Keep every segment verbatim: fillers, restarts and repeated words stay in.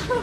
Ki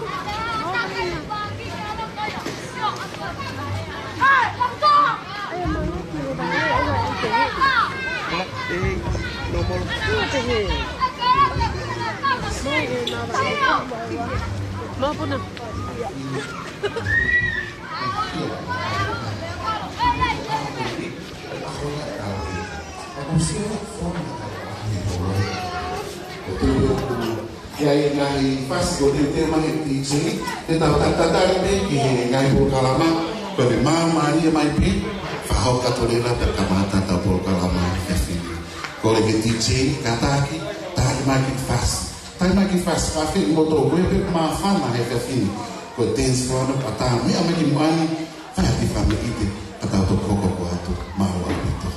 he ngaahi fasi ko eni te mani D J, te tau tatali pē ki he ngaahi polokalama, ko e māmālie mai pē, fakahoko atu leva pea kamata ʻetau polokalama he efiafi ni. Kole ki he D J, kātaki, tali mai kiʻi fasi. Tali mai kiʻi fasi, fafeʻi moutolu, ko e pē māfana he efiafi ni. Ko e dance floor na, pea tā meʻa mai ki muʻa ni, fai ha kiʻi fakamoʻoni, ka tau toki hoko atu, mālō ʻaupito.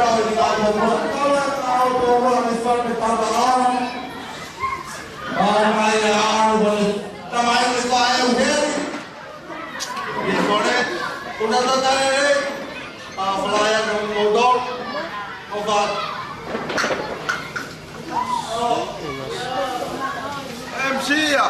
Tau ni au mo mo, tau ni au mo mo ni fa me tau tau. Mai mai au mo ni, tau mai ni fa e u heri. Ni kore, una tau tau e, a falaya no mo do, o fa. M C ia.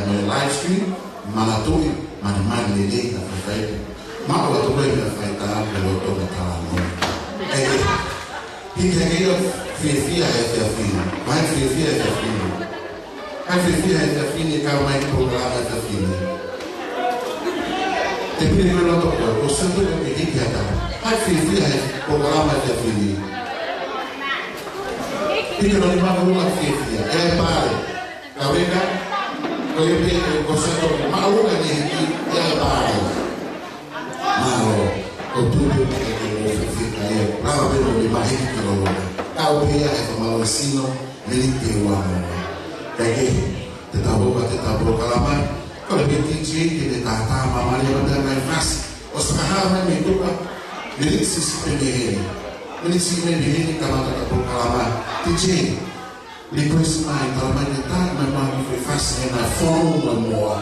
Live stream, manatuʻi, mani mani lelei na fai fai. Maʻu atu ko e meʻa fai tā, ke loto na talanoa. ʻE, hiki hake ʻo fiefia he efiafi ni. Mai fiefia he efiafi ni. Hai fiefia he efiafi ni, kau mai ki polokalama he efiafi ni. Te pili me loto ko, ko santu ko ke hiki hata. Hai fiefia he polokalama he efiafi ni. Hiki no ni maka lula fiefia. E pare. Ka weka, ko ia pē ko Santo, mālō ka ne hiki, ia e pālō. Mālō, ko tupe ke ke mo fifika ia, lava pē mo ni mahiki ki lolo. Ka o pē ia he fakamālō sino, mili te ua mo. Ka ke, te tabo ka te tabo ka lama, ko le pē D J ke ne tātā mamalia mata ngai fasi. ʻO sakahā mai mei tuka, mili sisi pē mei heni. Mili sisi pē mei heni ka mata tabo ka lama. D J, Request mai, tala mai ke tā, mai mai ki he fasi he naʻe fonu mo e moa.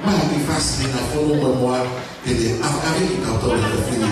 Mai ki he fasi he naʻe fonu mo e moa, ke te ʻave, ʻave ki tautolu he fini.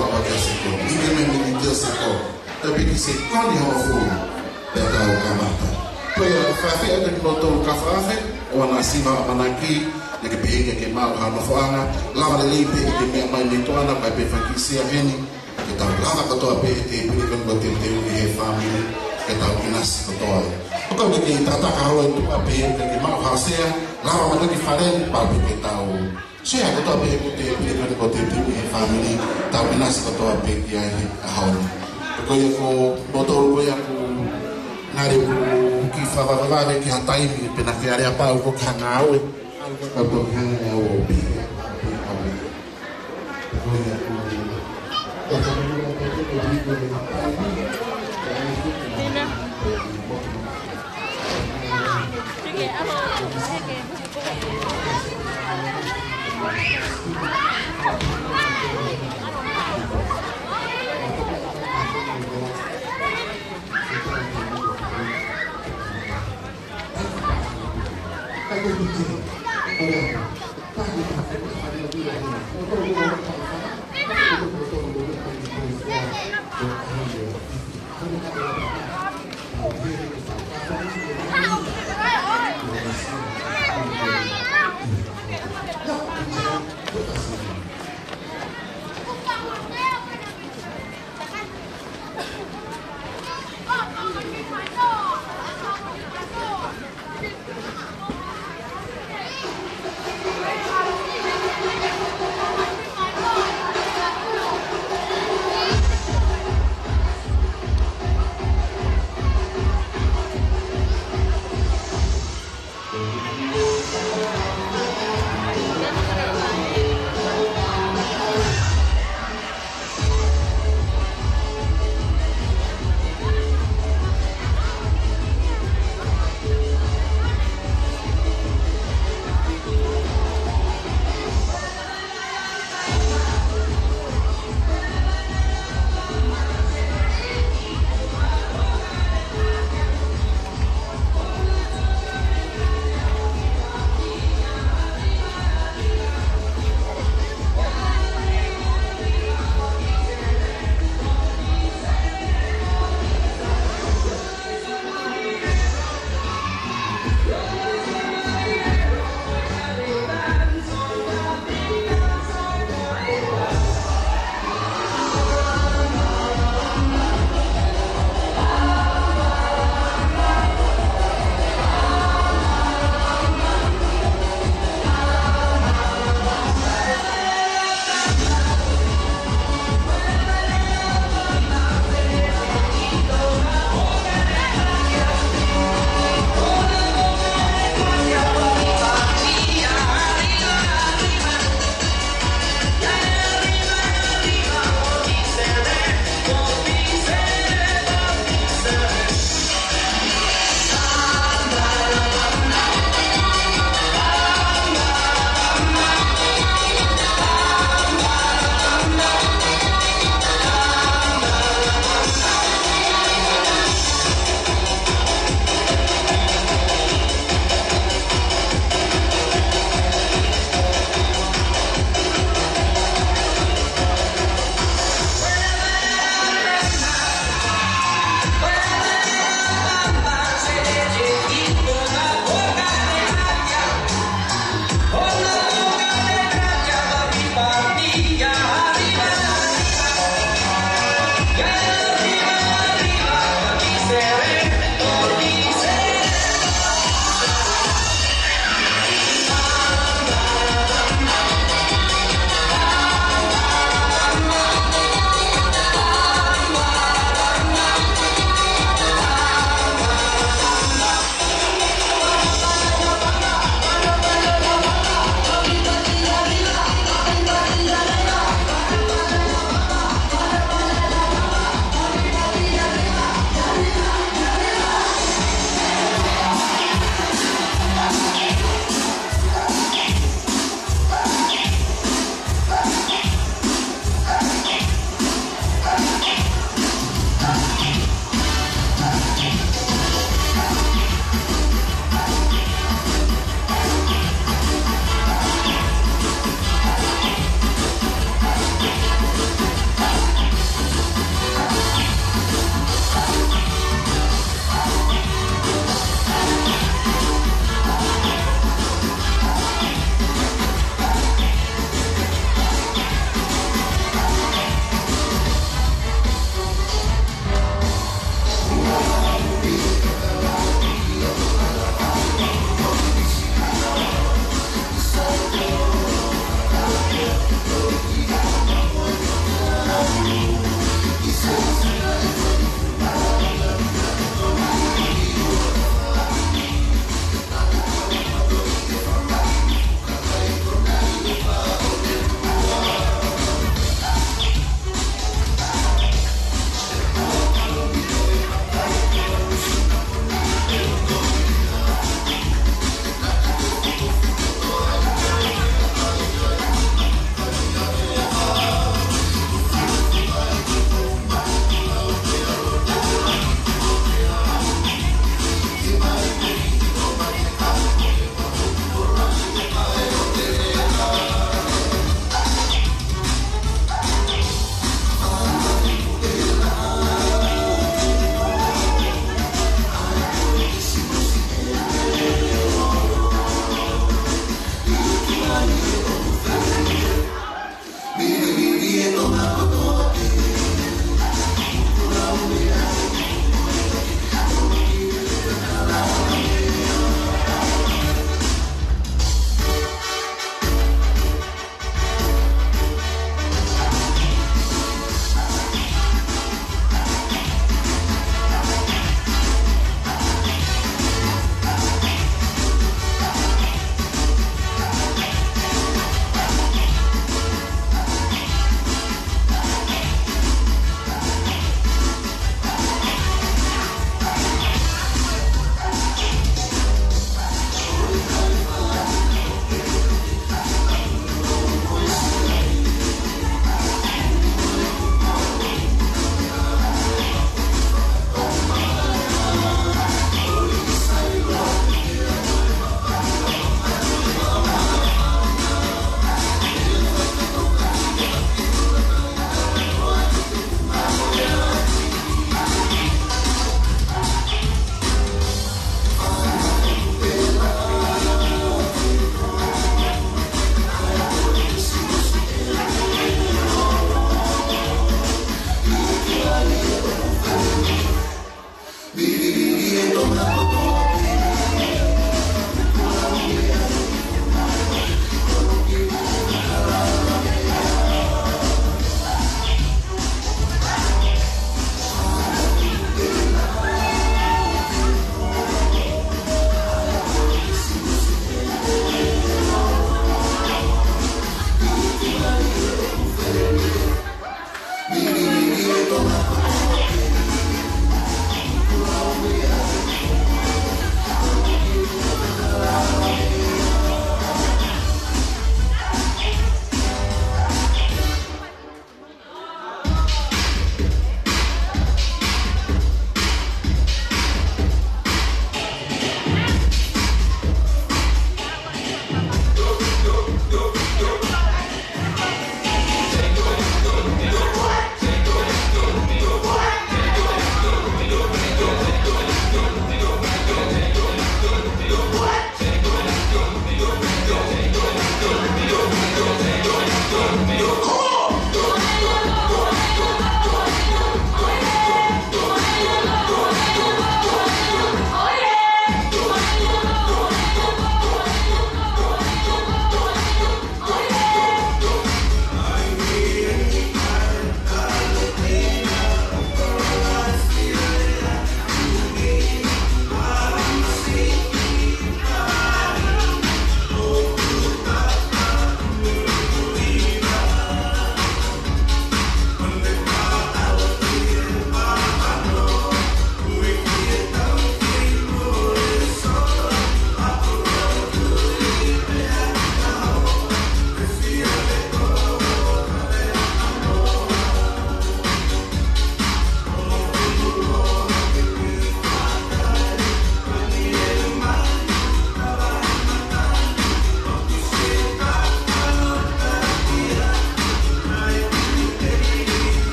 Lava ke se ko. Ike me miniti ʻo se ko. Tapi ki se ko ni hongofulu. Pea tau kamata. Ko ia, fafeʻi atu kimoutolu kau fafeʻi, ʻoua naʻa siva ʻamanaki, naʻa ke pehē ke ke maʻu ha nofoʻanga, lava lelei pē ke ke meʻa mai mei tuʻa na, kae pē fai ki sea heni, ke tau lava kotoa pē he tēpile ko eni kuo teuteuʻi ʻe he fāmili, ke tau ʻinasi kotoa ai. ʻOku ou kei tataka holo atu pē ke ke maʻu ha sea, lava mai ki fale ni, pau pē ke tau sea kotoa pē he tēpile ko eni kuo teuteuʻi ʻe he fāmili, tau ʻinasi kotoa pē ki ai he ʻaho ni. Ko ia ko moutolu ko ia ko ngali ʻoku kiʻi fakavavevave ki ha taimi, pea naʻa ke ʻalu ʻo pau ko ha ngāue. Ko ia ko Tina.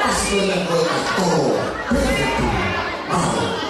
Pasipela ko e kato. Pea tu. Mālō.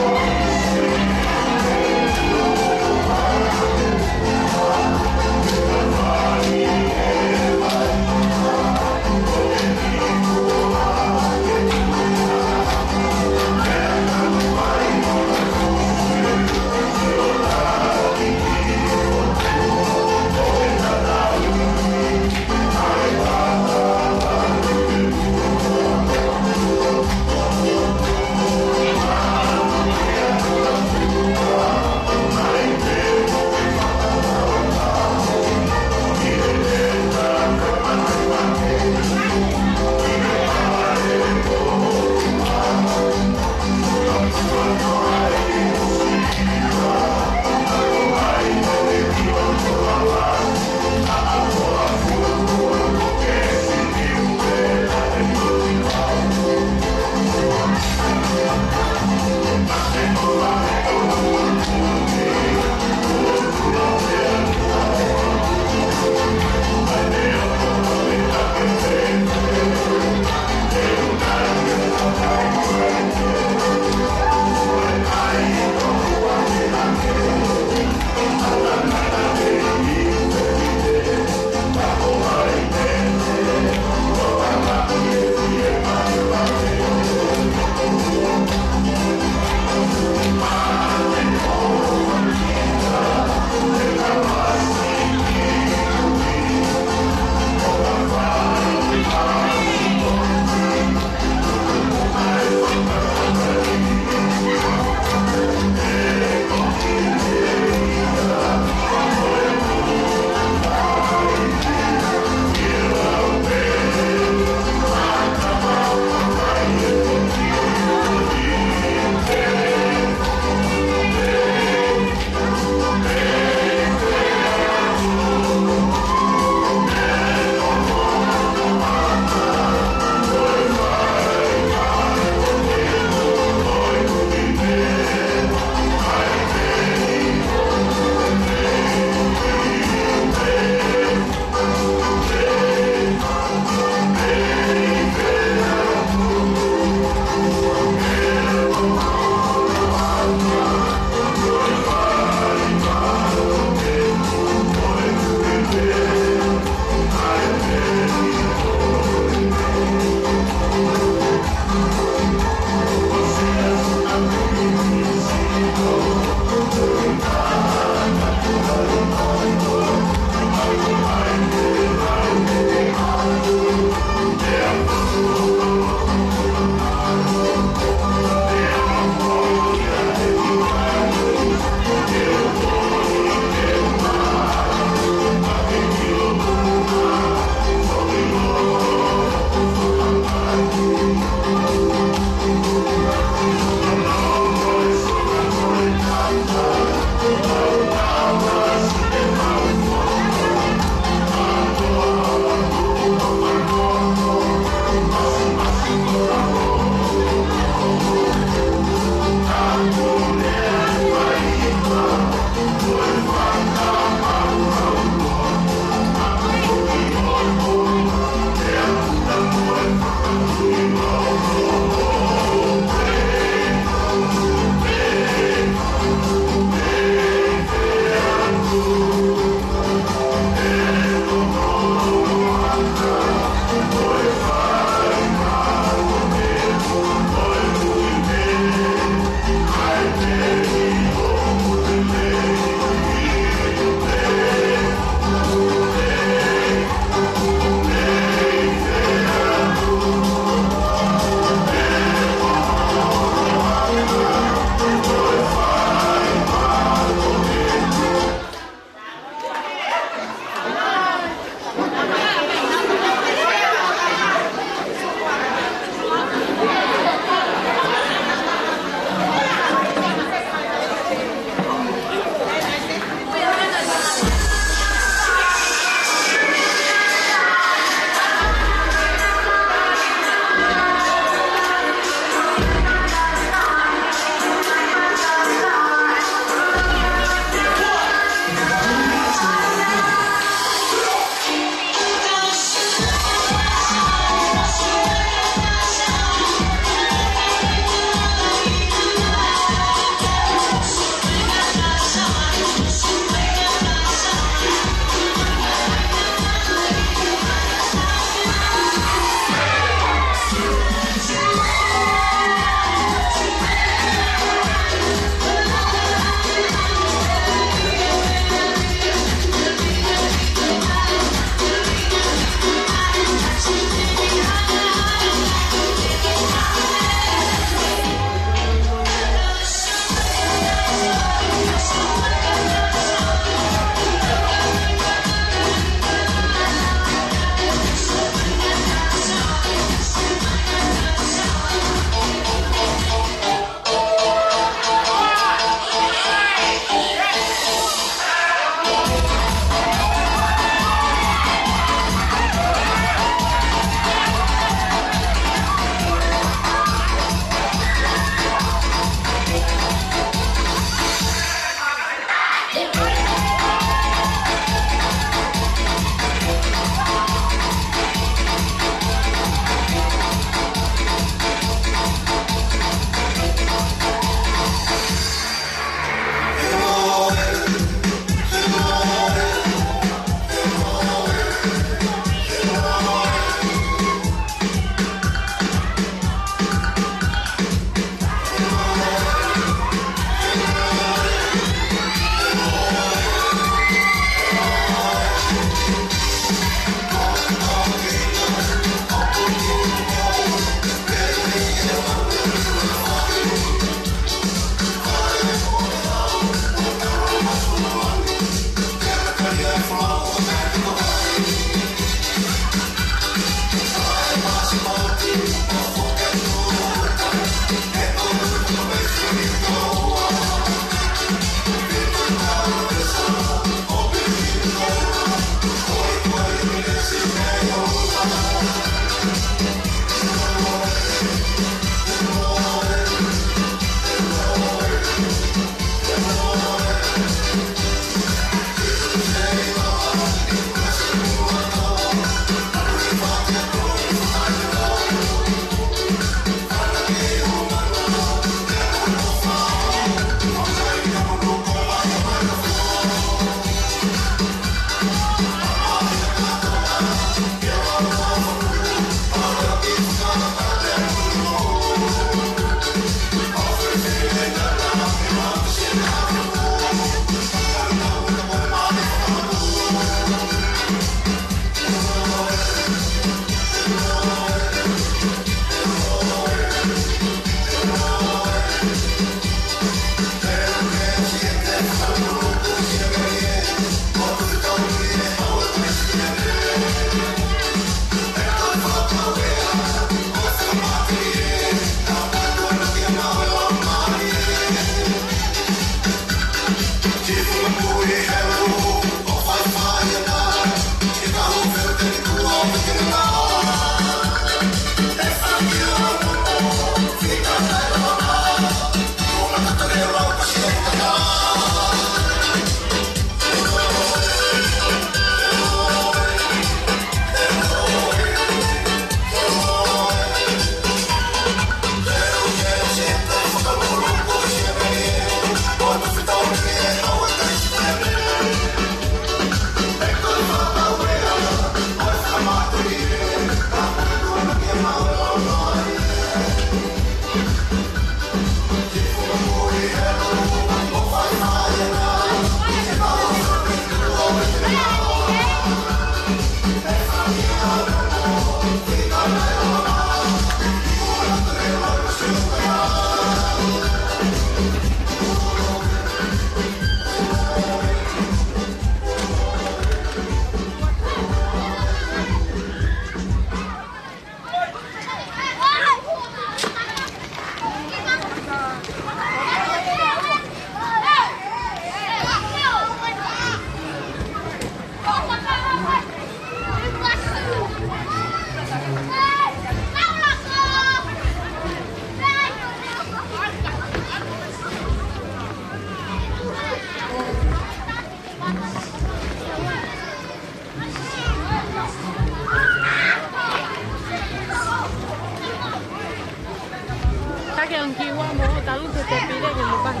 Taki ʻo kiʻi ua mo talu te te pile ke mo pahi.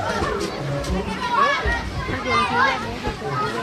Taki ʻo kiʻi ua mo te pile.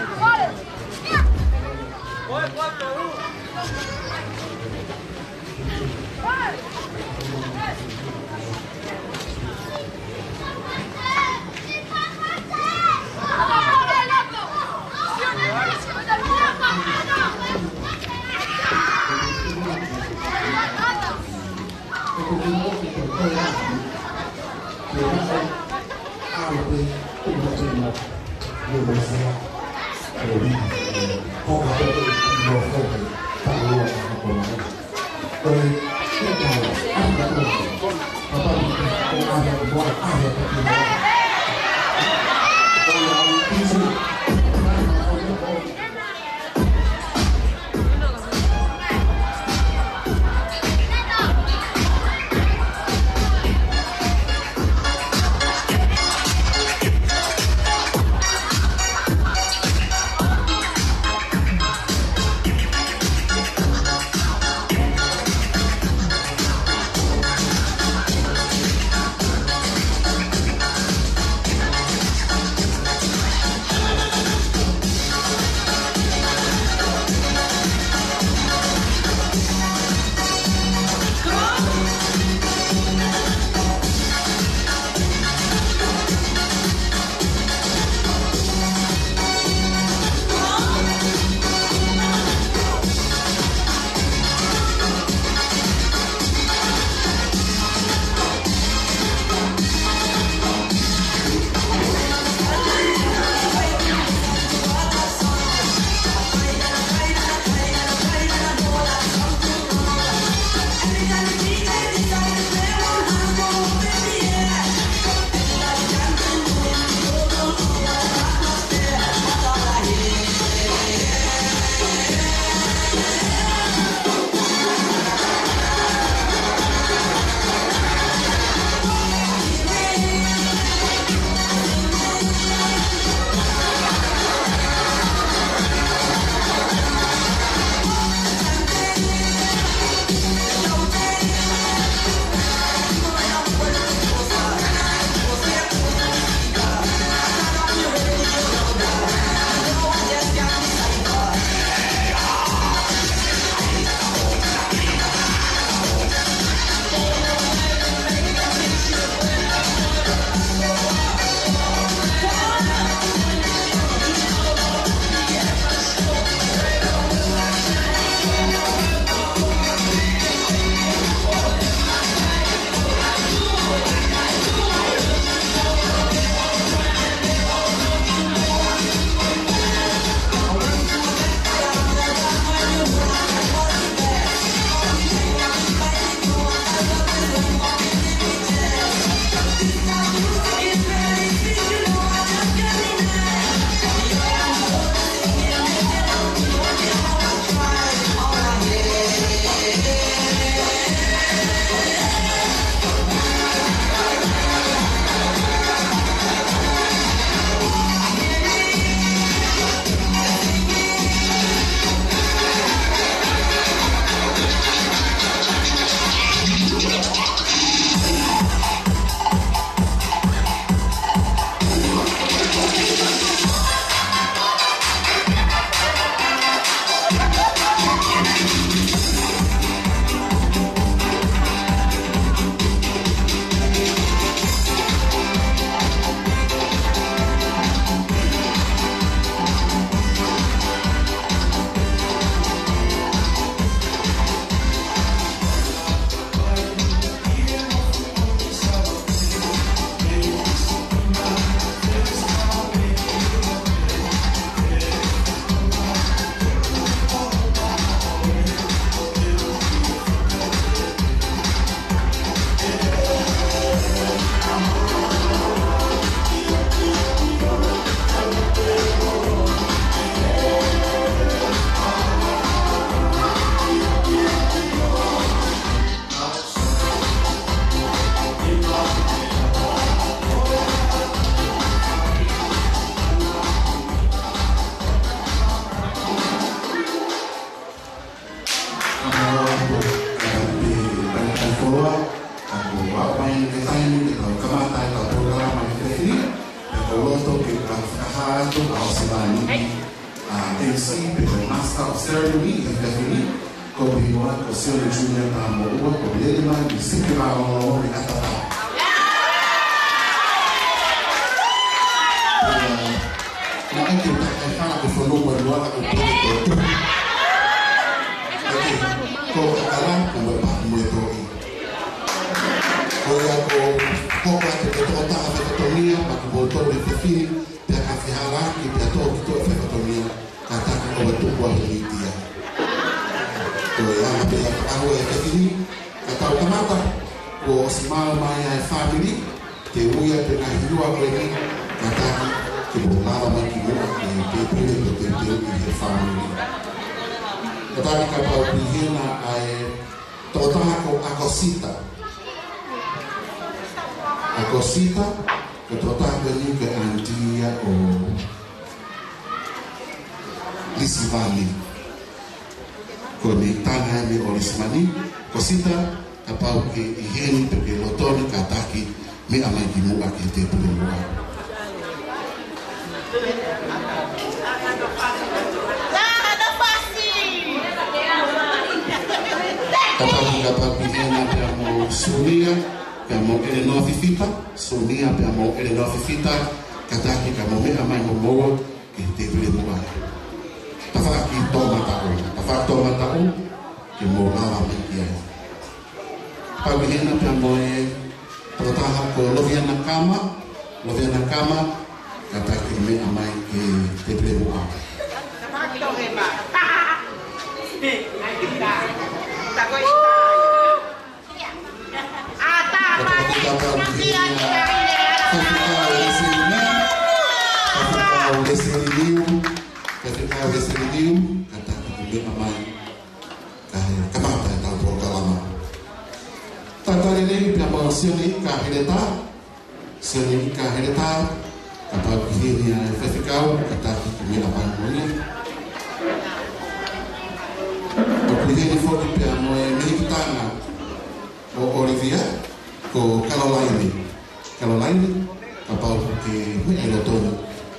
Ko e Master of Ceremony ʻi he efiafi ni, ko e hingoa ko Sione Junior Tamoʻua, kuo lele mai mei Siki Vālongolongo ʻi Atapā. Pea naʻe ʻikai ke u takai fala ko Fonua Nuala ko Pele ko tu. Eke, ko Kakala, ko Moepaku Moetoʻi. Ko ia ko, ko ʻoku ʻi ai e tokotaha fefetonia, ma ki moutolu e fefine, pea ka fihalaaki, pea tō ki tuʻa fefetonia, kātaki ʻo tuku ʻa e mītia. Ko e anga pē ia ʻa e fefine, ka tau kamata, kuo ʻosi maʻu mai ʻa e fāmili, ke ui atu e ngaahi hiva ko eni, kātaki ke mou lava mai ki muʻa ke tēpile ko e tēpile ʻi he fāmili. Kātaki kapau ʻoku ʻi hena ʻa e tokotaha ko ʻAkosita. ʻAkosita, ko e tokotaha ko eni ko e aunty ia ʻo Lisivani. Ko e meʻitanga eni ʻo Lisivani, ʻAkosita, kapau ʻoku ke ʻi heni pe ʻoku ke lotoni kātaki meʻa mai ki muʻa ki he tēpile muʻa. Kātaki kapau ʻoku ʻi hena pea mo Sunia, pea mo ʻElenoa Fifita, Sunia pea mo ʻElenoa Fifita, kātaki ka mou meʻa mai mo moua ki he tēpile muʻa. Tafaʻaki toʻomataʻu, tafaʻaki toʻomataʻu, ke mou lava mai ki ai. Kapau ʻoku ʻi hena pea mo e tokotaha ko Loviana Kama, Loviana Kama, kātaki meʻa mai ki he tēpile muʻa. Kātaki kapau ʻoku ʻi hena Faifekau Leseli Niu, Faifekau Leseli Niu, Faifekau Leseli Niu, kātaki meʻa mai. Kae kamata ʻetau polokalama. Talitali lelei pea mo Sione Ika Heletā. Sione Ika Heletā, kapau ʻoku ʻi heni ʻa e faifekau, kātaki ke meʻa mai mo ia. ʻOku ʻi heni foki pea mo e mehikitanga ʻo ʻOlivia, ko Kalolaine. Kalolaine, kapau ʻoku ke meʻa ʻi lotoni,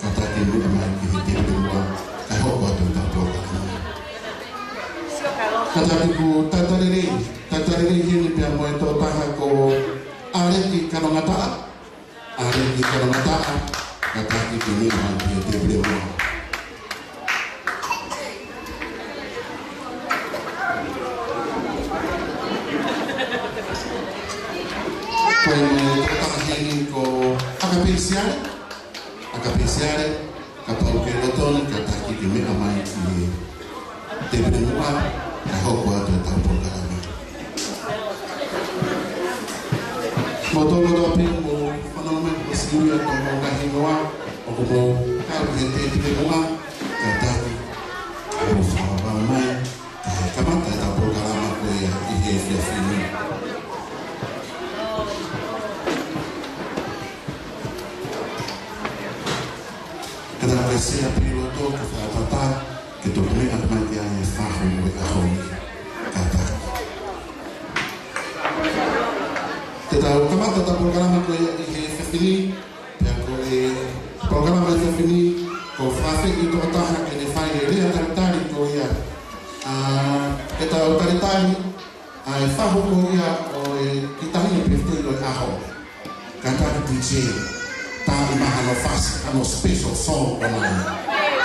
kātaki meʻa mai ki he tēpile muʻa, kae hoko atu ʻetau polokalama. Kātaki ʻoku talitali lelei, talitali lelei heni pea mo e tokotaha ko ʻAleki Kanongataʻa, ʻAleki Kanongataʻa, kātaki ke meʻa mai ki he tēpile muʻa. Ko e meʻa tokotaha heni ko ʻAkapē Siale, ʻAkapē Siale, kapau ʻoku ke lotoni, kātaki ke meʻa mai ki he tēpile muʻa, kae hoko atu ʻetau polokalama. Mou tō loto pē, mou fanongo mai, mou sio ia ko e ngaahi hingoa ʻoku mou kau ki he tēpile muʻa, kātaki ke mou fakavavevave mai, kae kamata ʻetau polokalama ko ia ʻi he efiafi ni. Kātaki ke sea pē loto, ke fakatātā, ke totongi atu mai ki ai e fahu ʻo e ʻaho ni. Kātaki. Te tau kamata ʻetau polokalama ko ia ʻi he efiafi ni, pea ko e polokalama efiafi ni, ʻoku fakaafeʻi e tokotaha ke ne fai e lea talitali ko ia. ʻA, ke tau talitali ʻa e fahu ko ia ʻo e kiʻi taʻahine pē ʻo e ʻaho. Kātaki DJ, tā mai hano fasi, hano special song ʻo nai.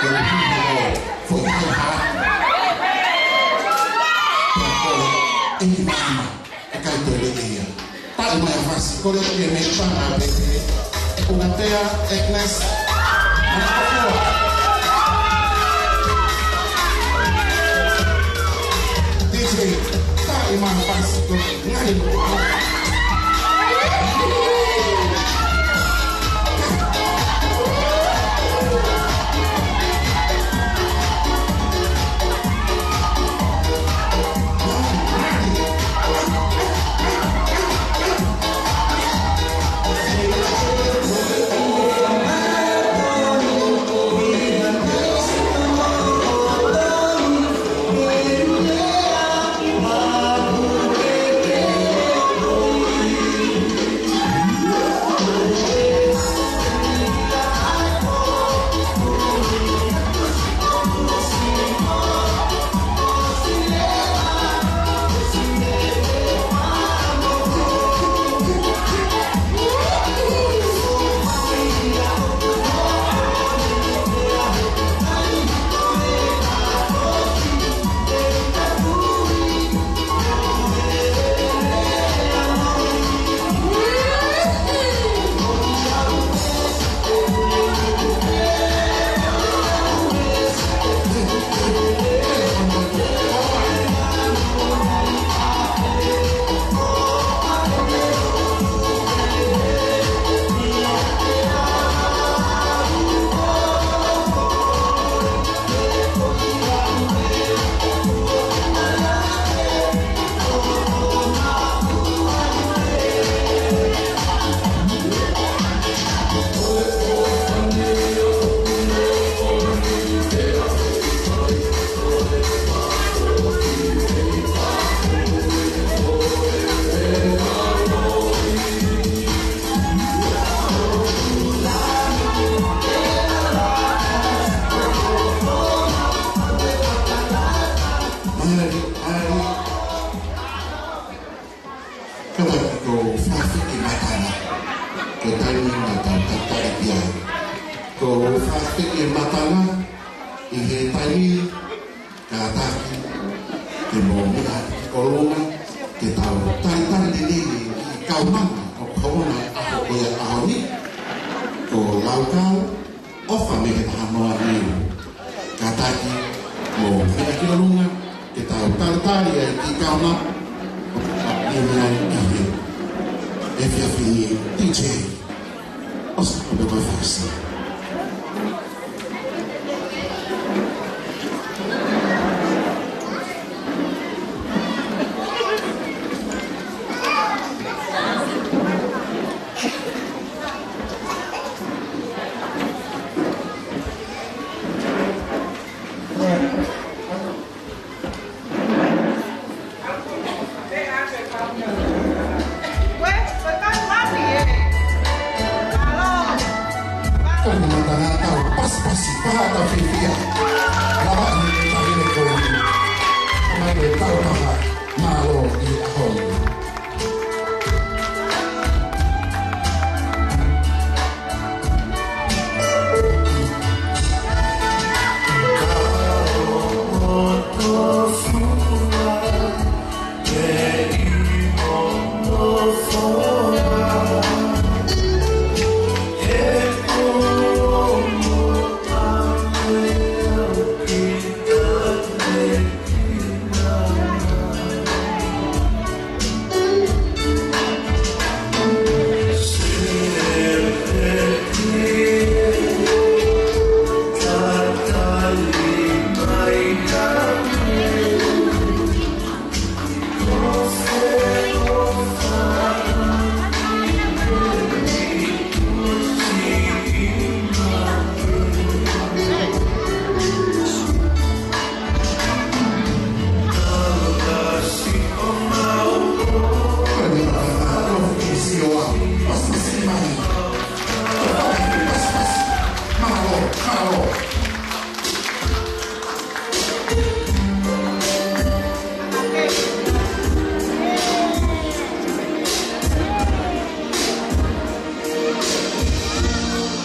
Ke u hihi ʻo foʻi hai ha. Pea ko e ʻEiki Māmā, ʻikai toe leʻi ia. Tā mai e fasi, ko e leʻi e meʻa tā mai pē. Unatea Agnes Manakofua. DJ, tā mai e fasi, ko e ngaahi Kātaki, ko e fakafeʻiloaki matala. Ko e taimi naʻa tau tatali ki ai. Ko e fakafeʻiloaki matala ʻi he taimi, kātaki ke mou meʻa ki ʻolunga, ke tau talitali lelei e kaunanga ʻoku ʻi ai he ʻaho ko ia ʻaho ni, ko Laukau, ʻOfa mei he Tahanoa Niu. Kātaki mou meʻa ki ʻolunga, ke tau talitali ai e kiʻi kaunanga ʻoku ʻi ai ʻi he efiafi ni. D J, ʻosi ko e fakasio. Ko e matanga, tau pasipasi, paha tau fiefia. Lava ni tahi ni ko e. Mai e tau paha, mālō ʻi he ʻaho ni.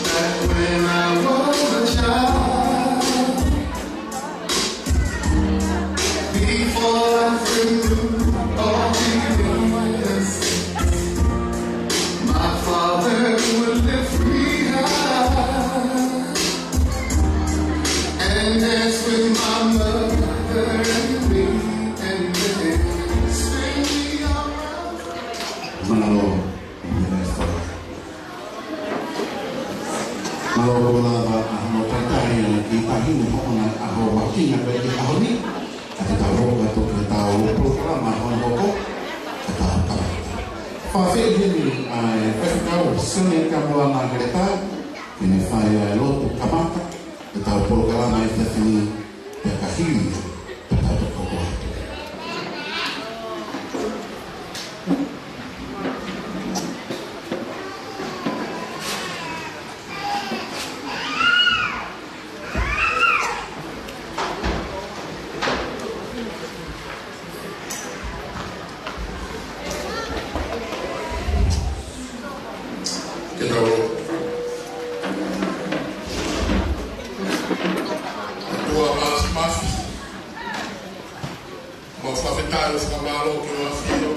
Back when I was a child, before I knew all the innocence, my father would lift me high and dance with my mother and me, and then spin me around. Mālō. Mālō lava ʻa hono talitali ʻa e kiʻi taʻahine hono ʻaho mahuʻinga ko eni he ʻaho ni. Ka te tau hoko atu ki heʻetau polokalama hono hoko, ka tau talitali. Fakafeʻiloaki heni ʻa e Faifekau Sione Kamoana Heletā, ke ne fai ʻa e lotu kamata ʻetau polokalama ʻi he efiafi ni, pea ka hili, pea tau toki hoko atu. Ke tau lotu. ʻOtua Māfimafi, mau fakafetaʻi mo fakamālō ki hoʻo ʻAfio.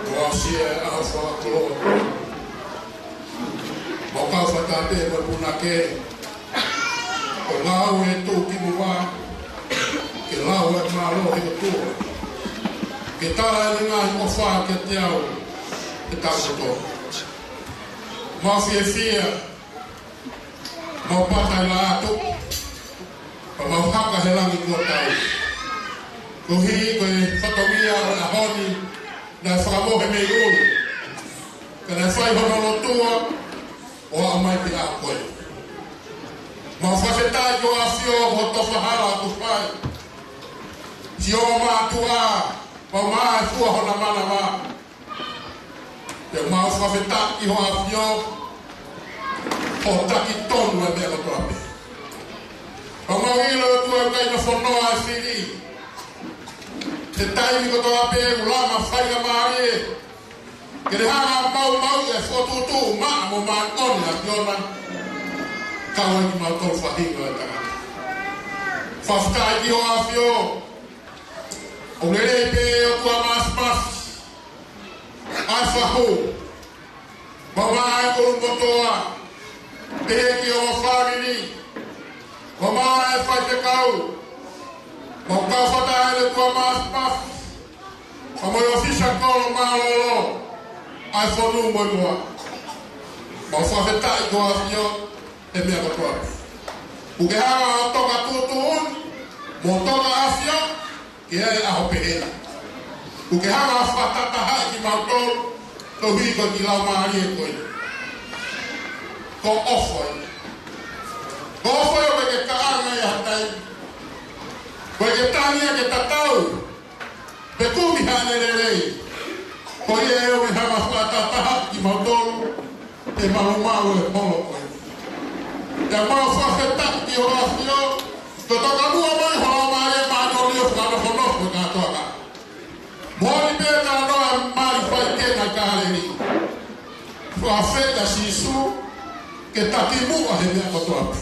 Kuo aʻusia e ʻaho fakakoloa. Mau kau fakataha pē mo e punake, ʻo ngāue tuʻukimuʻa, ke lau e mālō ʻo e ʻOtua, ke tala e ngaahi ʻofa kiate au he taʻu kotoa. Mau fiefia, mau pata ʻi he lā atu, pea mau haka he langi kuo tau. Koeʻuhi ko e fatongia ʻo e ʻaho ni, naʻe fakamohe mei ʻulu, ka naʻe fai hono lotua, ʻo aʻu mai ki he ʻaho ko eni. Mau fakafetaʻi ki hoʻo ʻAfio, ko hoʻo tofa hala ʻoku fai. Siʻi ongo mātuʻa, pea ʻomai e fua honau manava. Pea mau fakafetaʻi ki hoʻo ʻAfio, ʻoku taki tonu e meʻa kotoa pē. Pea mau ʻilo ʻOtua ʻoku ʻikai nofo noa e fili. He taimi kotoa pē ʻoku langa faingamālie ke ne hanga ʻo maumauʻi e fokotuʻutuʻu maʻa mo māʻoniʻoni ʻa ʻAfiona, kau ai kimautolu faʻahinga ʻo e tangata. Fakafetaʻi ki hoʻo ʻAfio, ʻoku lelei pē ʻOtua Māfimafi, ʻa e fahu, mo e kolomotuʻa, pehē ki hoʻo fāmili, mo e faifekau, mo e kau fakataha ʻa e ʻOtua Māfimafi, pea mo e ʻōfisa kolo mālōlō ʻa e fonu mo e moa. Mau fakafetaʻi ki hoʻo ʻAfio he meʻa kotoa pē. ʻOku ke hanga ʻo toka tuʻutuʻuni mo toka ʻafio ke ʻi ai e ʻaho pehē. ʻOku ke hanga ʻo fakatahatahaʻi kimautolu koeʻuhi ko e kiʻi laumālie ko eni. Ko e ʻofa ia. Ko e ʻofa ia ʻoku ʻikai ke kaʻanga ia ha taimi. ʻOku ʻikai ke tangi ia ke tatau pe kumi haʻane lelei. Ko ia ʻoku ke hanga ʻo fakatahatahaʻi kimautolu he maumau e holo ko eni. Pea mau fakafetaʻi ki hoʻo ʻAfio, ko e toka muʻa mai ho Laumālie Māʻoniʻoni ʻo fakanofonofo kātoa. Moʻoni pē talanoa ʻa e mali faikena ʻi Kāleli. Fakafetaʻi Sīsū, ke taki muʻa he meʻa kotoa pē,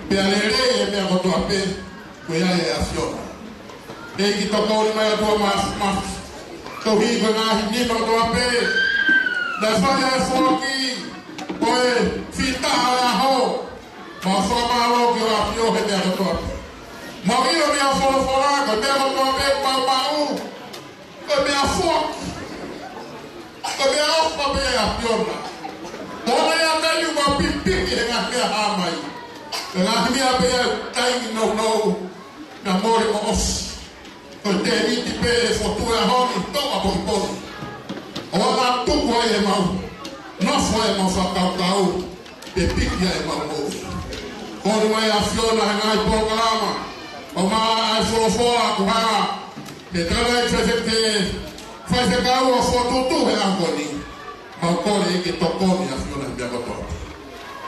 pea lelei he meʻa kotoa pē, ko ia ʻa e ʻAfiona. ʻEiki, tokoni mai ʻOtua Māfimafi, koeʻuhi ko e ngaahi nima kotoa pē naʻe fai ai e foaki ʻo e fita ʻa e ʻaho. Mau fakamālō ki hoʻo ʻAfio he meʻa kotoa pē. Mau ʻilo mei hoʻo folofola, ko e meʻa kotoa pē ʻoku mau maʻu, ko e meʻafoaki, ko e meʻaʻofa pē ʻa e ʻAfiona. Ko e meʻa taimi ʻoku mau pipiki he ngaahi meʻa hā mai, ko e ngaahi meʻa pē ia taimi nounou, naʻa mole mo ʻosi. Ko e tēniti pē e fokotuʻu ʻaho ni, toka poʻipoʻi. ʻO ʻalu atu ai ʻemau nofo, ʻemau fakakaukau, pea piki ai ʻemau moʻui. Kole mai ʻAfiona he ngaahi polokalama, ʻo maʻu ai e folofola kuo hanga ʻe he tangataʻeiki faifekau, faifekau ʻo fokotuʻutuʻu he ʻaho ni. Mau kole ʻEiki ke tokoni ʻAfiona he meʻa kotoa.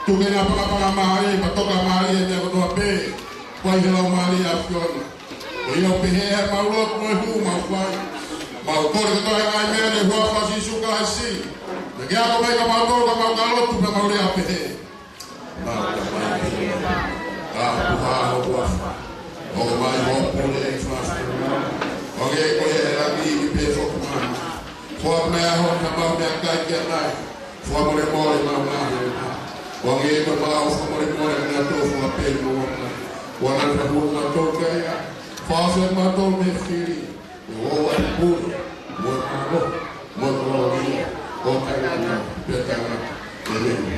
Tuku ke na pakapaka mālie, pea toka mālie he meʻa kotoa pē, ʻoku ʻi ai he Laumālie ʻa ʻAfiona. Ko ia ʻoku pehē ʻemau lotu mo e hū mau fai. Mau kole kotoa e ngaahi meʻa ni he huafa ʻo Sīsū Kalaisi. Naʻa ke ako mai kimautolu ka mau ka lotu pea mau lea pehē. Mau ka mai pehē. Ka puha ho huafa. ʻOmai hoʻo pule ʻi he fasi. ʻOku ke ko e langi ni pē foki mai. Fua mai ʻa hoʻo na mau meʻakai kia nai. Fakamolemole mau ngaahi ʻuhinga. ʻOange ko e mau fakamolemole ʻa e meʻa tō fua pē mo ʻuhinga. ʻOange ka hū mau tō kia ia. Fakafe mau tō mei he fili. ʻO ʻai pule. Mo e mālō. Mo e kolōlia. ʻO kai ana. Pea tangata. ʻEmeni.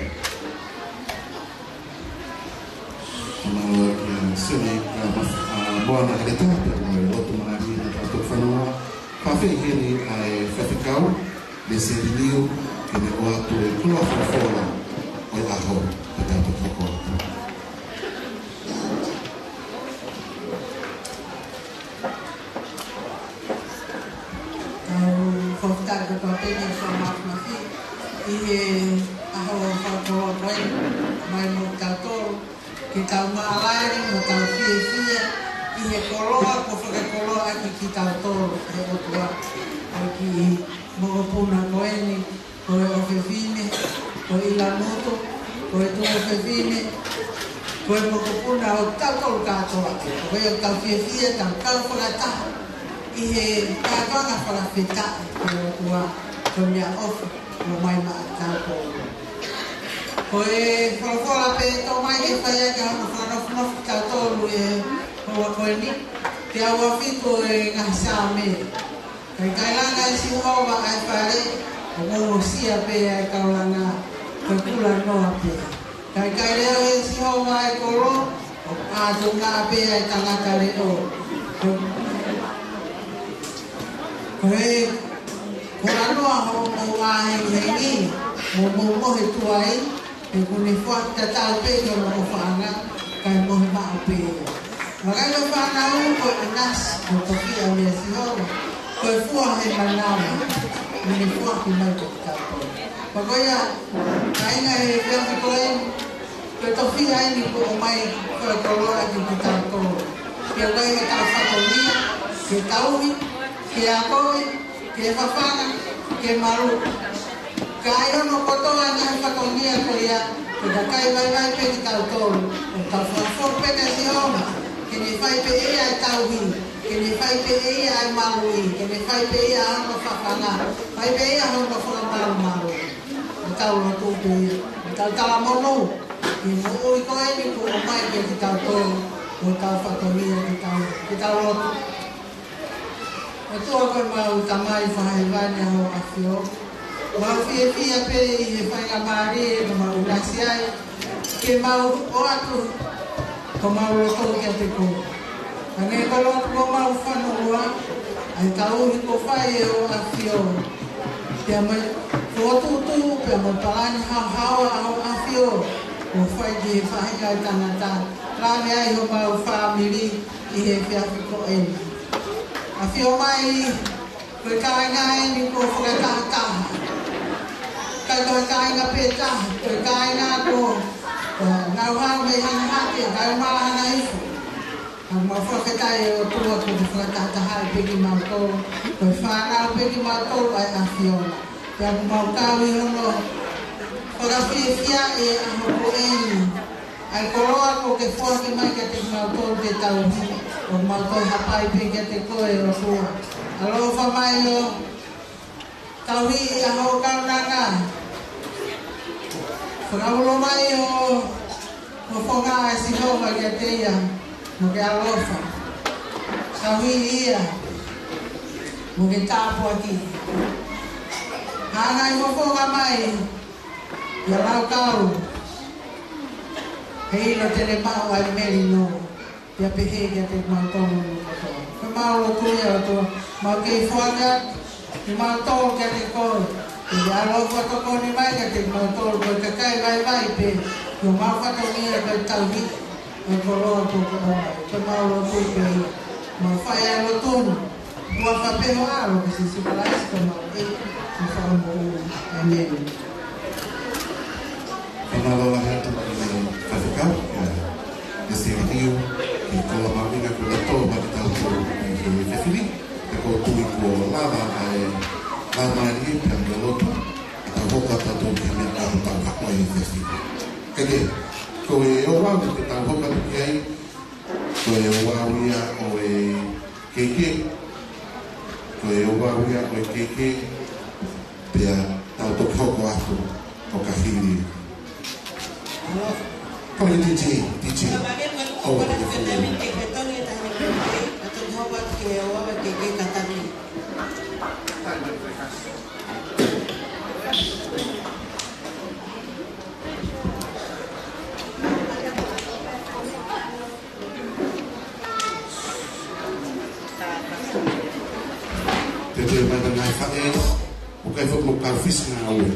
Mālō kia Sene ka mas-, ʻa, Moana Hereta, pea mo e lotu mālie naʻa tau fanongo. Fakafeʻi heni ʻa e faifekau, Lese Liliu, ke ne ʻoatu e koloa folofola ʻo e ʻaho, pea tau toki hoko atu. Kau fakafetaʻi kotoa pē ki he ʻOtua Māfimafi, ʻi he ʻaho fakakoloa ko eni, mai mo tautolu, ke tau mālōlō mo tau fiefia ʻi he koloa kuo fakakoloa ʻaki kitautolu ʻe he ʻOtua, ʻa e kiʻi mokopuna ko eni, ko e ʻofefine, ko e ʻilamutu, ko e tuofefine, ko e mokopuna ʻo tautolu kātoa. Ko ia ʻoku tau fiefia, tau kau fakataha ʻi he kātoanga fakafetaʻi ki he ʻOtua, ko e meʻaʻofa ʻoku ʻomai maʻatautolu. Ko e folofola pē ʻe tō mai ke fai ʻaki hono fakanofonofo kitautolu he houa ko eni, teau uofulu mā fitu ʻo e ngaahi Saame. Kae kailanga ʻe Sihova ʻa e fale, ʻoku ongosia pē ʻa e kaulanga, ko e kulanoa pē. Kae kaileo ʻe Sihova ʻa e kolo, ʻoku ʻātunga pē ʻa e tangata leʻo. Ko, ko e kulanoa hoʻomou ʻā hengihengi, mo mou mohe tuai, he ʻoku ne foaki tatau pē ki hono ʻofaʻanga, kae mohe maʻu pē ia. Vakai, ko e fānau, ko e ʻinasi, ko e tofiʻa meia Sihova, ko e fua he manava, ʻoku ne foaki mai kiate kitautolu. Pea ko ia, kāinga, he efiafi ko eni, ko e tofiʻa eni kuo ʻomai, ko e koloa kiate kitautolu. Ke ʻai ʻetau fatongia ke tauhi, ke akoʻi, ke fafanga, ke malu. Ka ʻi hono kotoa ʻa e fatongia ko ia, ko e kakai vaivai pē kitautolu, ʻoku tau fakafoki pē kia Sihova ke ne fai pē ʻe ia ʻa e tauhi, ke ne fai pē ʻe ia ʻa e maluʻi, ke ne fai pē ʻe ia ʻa hono fafanga, fai pē ʻe ia hono fakamalumalu. ʻOku tau lotu pē ia, ʻoku tau talamonū ki he moʻui ko eni kuo ʻomai kiate kitautolu, ʻoku tau fatongia ke tau, ke tau lotu. ʻOtua ko ʻemau Tamai Fakahēvani ʻa Hoʻo ʻAfio, mau fiefia pē ʻi he faingamālie kuo mau ʻinasi ai ke mau ʻoatu homau loto kiate koe. Hangē ko e lotu ʻoku mau fanongoa, ʻa e tauhi kuo fai ʻe Hoʻo ʻAfio, pea mo e fokotuʻutuʻu, pea mo e palani haohaoa ʻa Hoʻo ʻAfio kuo fai ki he faʻahinga ʻo e tangata, langi ai homau fāmili ʻi he efiafi ko eni. ʻAfio mai, ko e kāinga eni kuo fakatahataha. ʻIkai ko e kāinga pē taha, ko e kāinga ko, ko e ngāue mei Hanahake, kae ʻumaʻā Hanahifo. ʻOku mau fakafetaʻi ʻe ʻOtua kuo ke fakatahatahaʻi pē kimautolu, ko e fānau pē kimautolu ʻa e ʻAfio. Pea ʻoku mau kau ʻi hono fakafiefiaʻi ʻa e ʻaho ko eni, ʻa e koloa kuo ke foaki mai kiate kimautolu ke tauhi, ʻoku mau toe hapai pē kiate koe ʻOtua. ʻAlofa mai ʻo tauhi ʻa hoʻo kaunanga. Fakaulo mai ʻo, ʻo fofonga ʻa Sihova kiate ia, mo ke ʻalofa. Tauhi ia, mo ke tāpuaki. Hanga ʻo fofonga mai ʻa Laukau, he ʻilo te ne maʻu ʻa e melino, pea pehē kiate kimautolu kotoa. Ko ʻemau lotu ia ʻOtua, mau kei foaki atu kimautolu kiate koe. Ke ke ʻalofa tokoni mai kiate kimautolu, ko e kakai vaivai pē, ko homau fatongia ko e tauhi ʻa e koloa kuo ke ʻomai. Ko ʻemau lotu pē ia. Mau fai ʻa e lotu ni ʻi he huafa pē ho ʻAlo ko Sīsū Kalaisi ko homau ʻEiki mo Fakamoʻui. ʻĒmeni. Fakamālō lahi atu ki he faifekau, ʻa e Sēnio, ki he koloa mahuʻinga kuo ne tō maʻa kitautolu ʻi he efiafi ni, pea ʻoku ou tui kuo lava ʻa e laumālie pea mo e lotu, ʻo tau hoko atu ki he meʻa ʻoku tau hoko ai he efiafi ni. Kae kehe, ko e ouau te tau hoko atu ki ai, ko e ouau ia ʻo e keikei. Ko e ouau ia ʻo e keikei. Pea tau toki hoko atu ʻo ka hili. Ko e DJ, DJ. ʻOua te ke fili. Teuteu mai pē ngaahi faʻē, ʻoku ʻikai foki mo e kau fisi ngāue.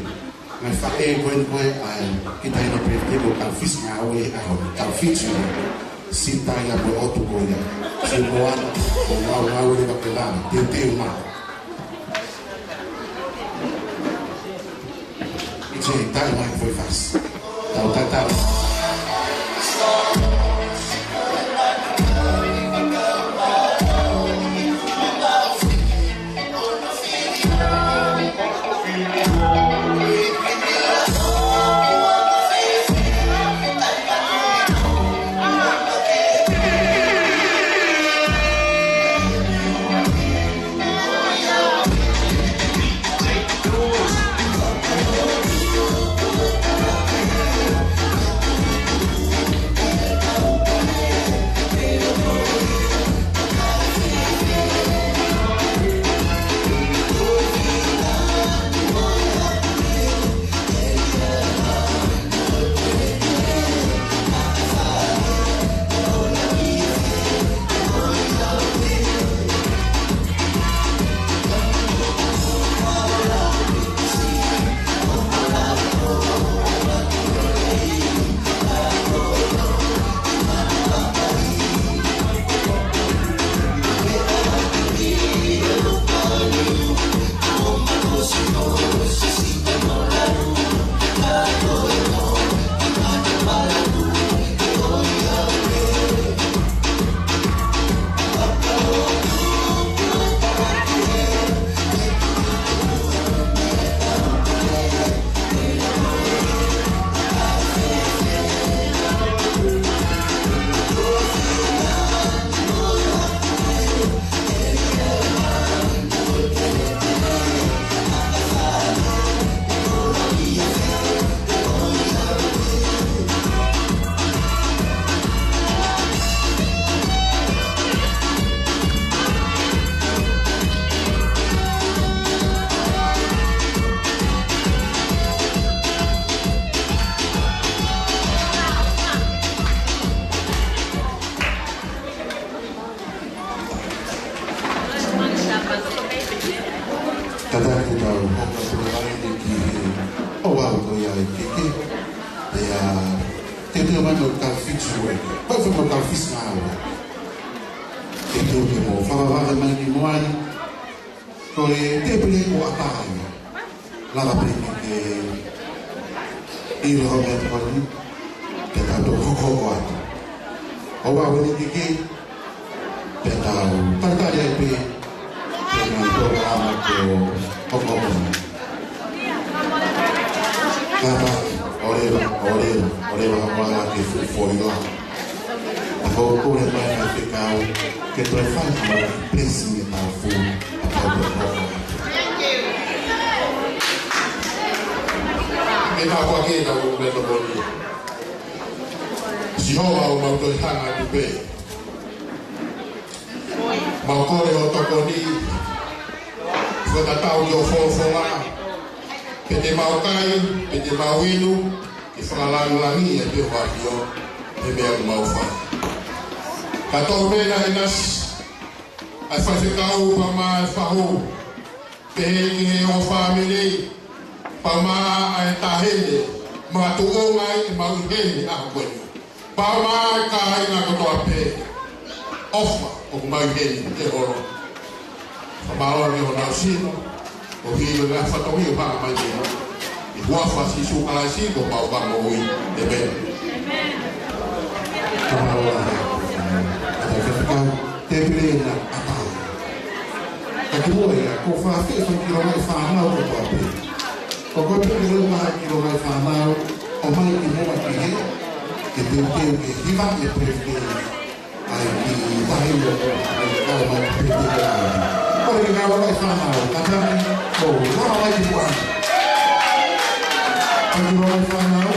Ngaahi faʻē ko eni ko ē ʻa e kiʻi taʻahine pē te mo e kau fisi ngāue ʻa hono kau fisi ngāue. Sita ia mo e ʻotu ko ia. Sio mo ana, ʻo ngāue ngāue leva ke lava. Teuteu mai. ʻIkai ke tau mai foʻi fasi. Tau tatau. Sue. Pau fai mo kau fisi ngāue. Ke tau ke mo fakavave mai ki muʻa ni. Ko e tēpile ko ʻatā ia. Lava pē ke ke ʻilo ho meʻatokoni. Pea tau toki hokohoko atu. ʻOua ʻe ni ke ke. Pea tau tatali ai pē. Pea ngaahi polokalama ko hokohoko mai. Kātaki, ʻoua leva, ʻoua leva, ʻoua leva ha mala ke fuʻu foʻi la. Ka ko e kole mai ʻa e fekau, ke toe fai ha mala ke pesi me tau fuʻu, a tau te hoko. Me tau kua ke tau me no boni. Sihova ʻoku mau toe hanga atu pē. Mau kole ho tokoni, fakatatau ki hoʻo folofola, pea te mau kai, pea te mau inu, ke fakalāngilangiʻi ʻa e ʻAfiona, he meʻa ʻoku mau fai. Ka tau mena e nasi, ʻa e faifekau pea mo e fahu, pehē ki he ongo fāmili, pea mo e taʻahine, makatuʻunga ʻi heʻemau ʻi heni ʻaho ko eni. Pea mo e kāinga kotoa pē, ʻofa ʻoku mau ʻi heni he holo. Fakamālō ki honau sino, ʻo hili ngaahi fatongia ʻoku hā mai ki ai. ʻI he huafa ʻo Sīsū Kalaisi ko homau Fakamoʻui. ʻĒmeni. Fakamālō. Tēpile na ʻatā. Ka kimuʻa ia, ko e fakaafeʻi fai ki he ngaahi fānau kotoa pē. Ko koe pē ke leo mai ki he ngaahi fānau, ʻomai ki muʻa ki hē, ke teuteu ke hiva e pēpē. ʻAi ki tahi o ko, ʻai mai ki pēpē ke ʻai. Ko e ngaahi ngāue fānau, kātaki, ko lava mai ki muʻa. Ko e ngaahi fānau,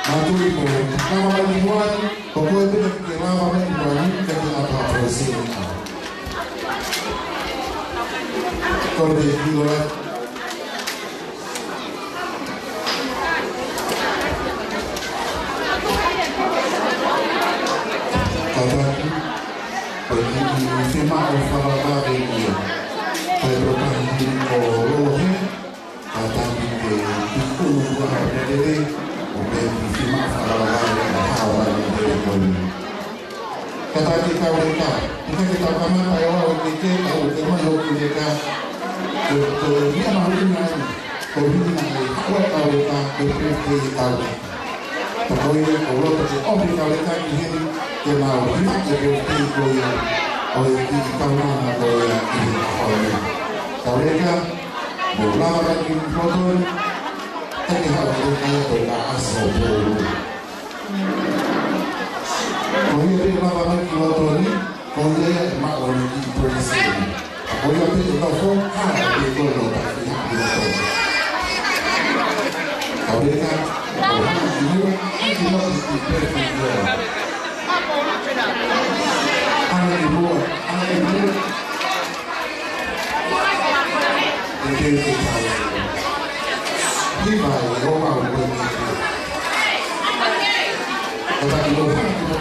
mātuʻa ko, lava mai ki muʻa. Ko koe pē ke lava mai ki muʻa, ke ke ʻatā pōsini. Ko e kiʻi loa. Kātaki, ko e kiʻi fiemaʻu fakavave ia. Ko e polokalama ko Lolohe. Kātaki ke tuku ua ha pēpē, ʻo pehē ki he fiemaʻu fakavave ʻa e haʻu ʻa e pēpē ko eni. Kātaki kau leka, ʻikai ke tau kamata ʻe au ke ke tau ke mai hoku leka, ko, ko e meʻa mahuʻinga eni, ko e ʻuhinga e haʻu ʻa e kau leka, ko e pēpē kau leka. Ka ko ia, ʻoku loto ke ʻomi kau leka ki heni, ke mau hiva e pēpē ko ia, ʻo e kiʻi kaunanga ko ia ʻi he ʻaho ni. Kau leka, mou lava mai ki loto ni, ʻe ke haʻu ki he kai ʻo ka ʻasi ʻo pō. Ko ia pē lava mai ki loto ni, ko ia ia ʻe maʻu ʻene kiʻi present. Ko ia pē ʻe nofo, ha, ʻe ko ia ʻo taki ha ki loto. Kau leka, ʻo hanga ki muʻa, hanga ki muʻa ki he kiʻi present ia. Hanga ki muʻa, hanga ki muʻa. ʻE te te tau. Hiva ʻe ʻomai ʻo koe. Kātaki ʻo hanga ki muʻa.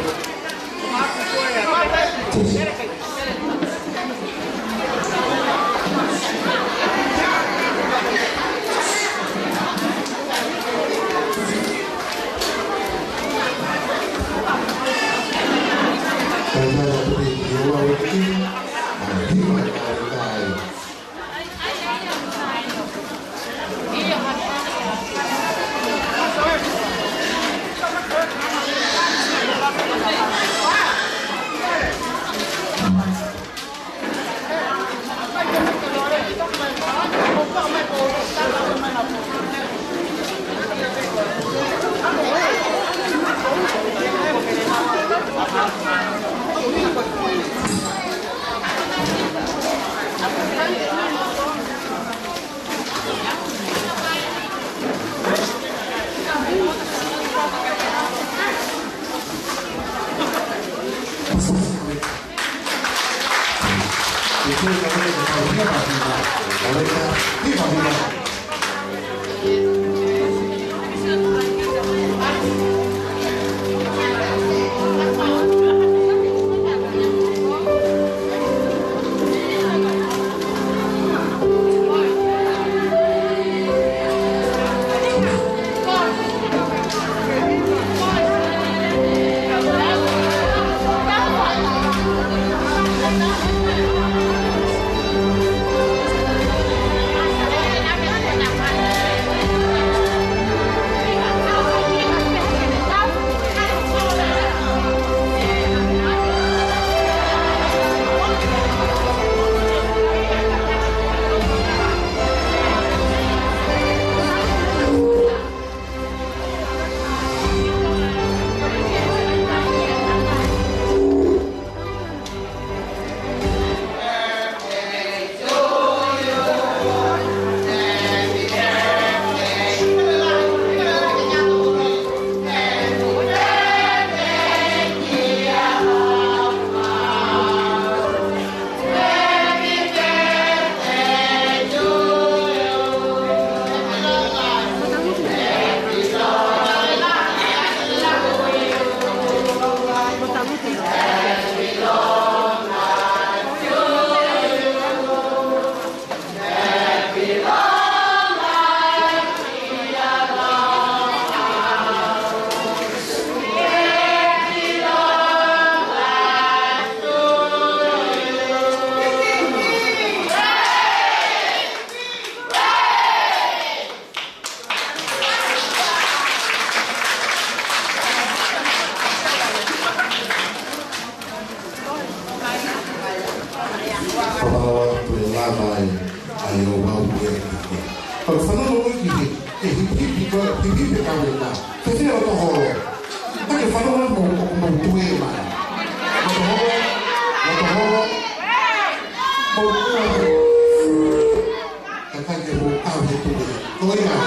Fakapapau atu e lava ai, ʻa e ouau ē ki he. Pea fanongo ki he, ki he hipihipi ko, hipihipi ʻa e kau ʻuta. Te fia loto holo. Ka ke fanongo mo, mo, mo tue mai. Loto holo, loto holo. Mo tue mai. Ka kai ke mo kau he tue. Ko ia,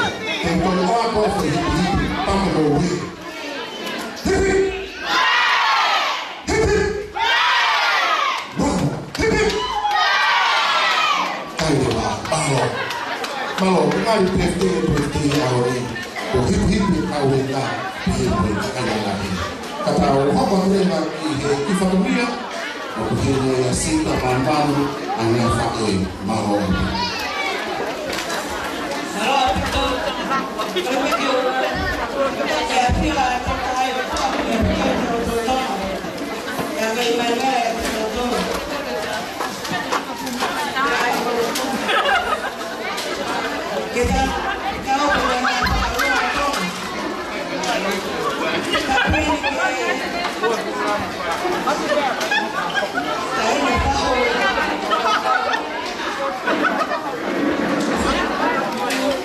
te mo ʻoatu e hipihipi, pea mo ui. Hipi! Hipi! Waho! Hipi! Kai leva, mālō. Mālō, ngaahi pētē, pētē ʻaho ni. Ko hipihipi ʻa e kau ʻuta, hipi ʻa e kau ʻuta. Ka tau hoko atu leva ki he kiʻi fatongia, ʻoku ʻi heni ʻa Sita Manumanu, ʻa e ngaahi faʻē, mālō.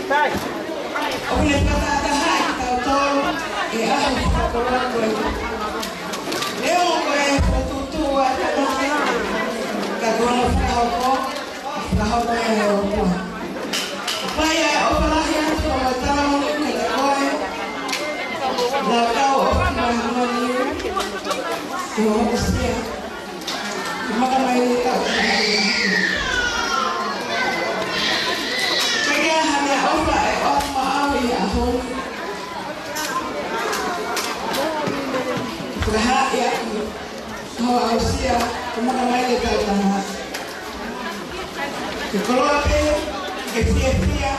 ʻOku ne fakataha kitautolu ʻi he ʻaho fakakoloa ko eni. Neongo ko e fokotuʻutuʻu ʻa e tangata, ka ko hono fakahoko, fakahoko ia ʻe he ʻOtua. Pea ʻoku ou ʻofa lahi atu mo e tala moni kiate koe, Laukau ʻo Fimahamoni, ʻi hoʻo aʻusia. Maka mai ni ka. Pea ʻi ai ha meʻa ʻofa ʻe ʻoatu maʻau ʻi he ʻaho ni. Fakahā ia ki hoʻo aʻusia, ke maka mai ni ka taha. Ke koloa pē, ke fiefia,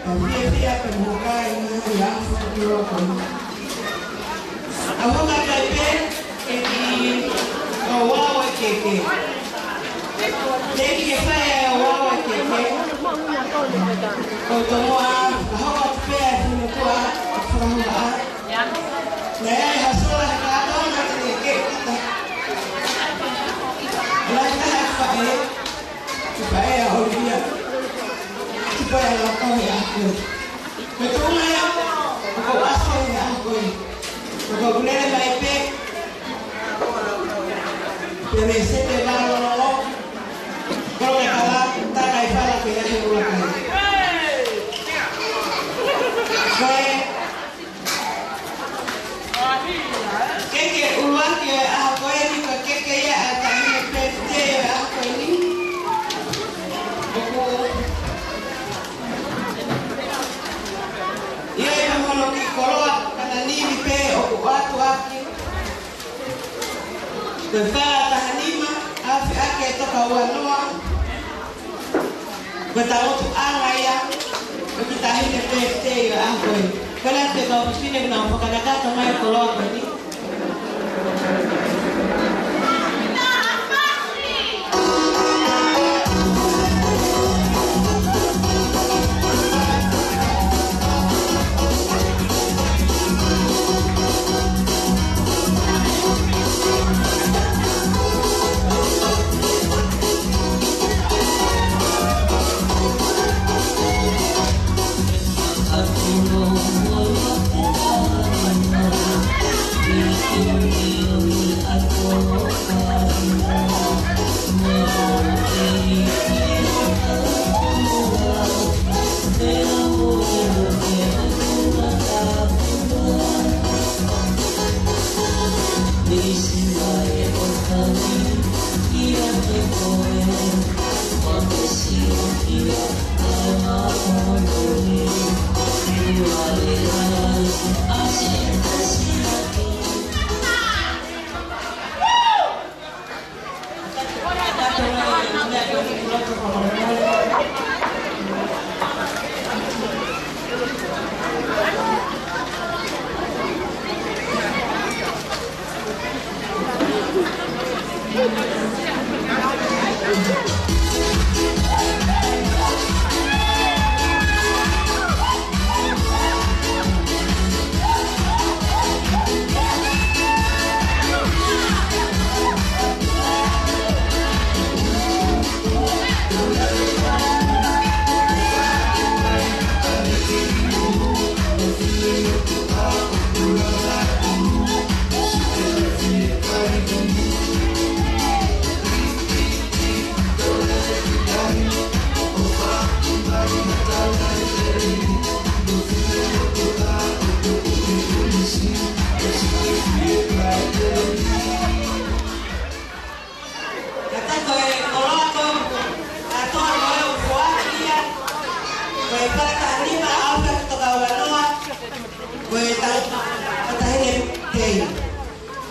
Ka fiefia pē mo kai na ia fakakoloa ko eni. ʻA hoka kai pē, ke ki o wawa keke. Ke ki ke fai e wawa keke. Ko tomoa, ka hoka pē, mo tua, fakahoka. Na ia e hasola, ka tau na te ke kita. La ka fai. Ki paea o ia. Ki paea la ko he ako. Ko e tō mai au, ʻoku ou ʻasi he ako. Ko e tō kulele mai pē. Pea me sete valo. Ko e kala, taka i fala ke ahi ula kai. Ko e Keke ʻuluaki ʻo e ʻaho ko eni, ko e keke ia ʻa e taʻahine pētitei ʻo e ʻaho ko eni. ʻOku ʻi ai mo hono kiʻi koloa, ka na nimi pē ʻoku ʻoatu ʻaki. Ko e fā taha nima, afe ake toka ua noa. Ko e tauʻotuʻanga ia ʻo e kiʻi taʻahine pētitei ʻo e ʻaho ko eni. Ko e lata te kau fefine ʻoku nau fakanakata mai e koloa ko eni.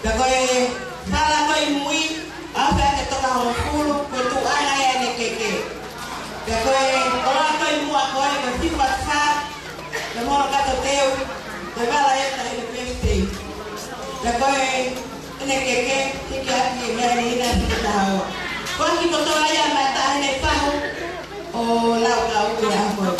Pea ko e fala ko ē ʻi mui, ʻofa ke toka hongofulu, ko e tuʻunga ia ʻene keke. Pea ko e fala ko ē ʻi muʻa ko ē, ko e fifa sa, ko e mono kato teu, ko e fala ʻe taha ʻi he birthday. Pea ko ʻene keke, hiki ʻaki e meʻa ni ina hiki taha ua. Ko e kiʻi kotoa ia mai taha ʻene pahu, ʻo lau ka uke a koe.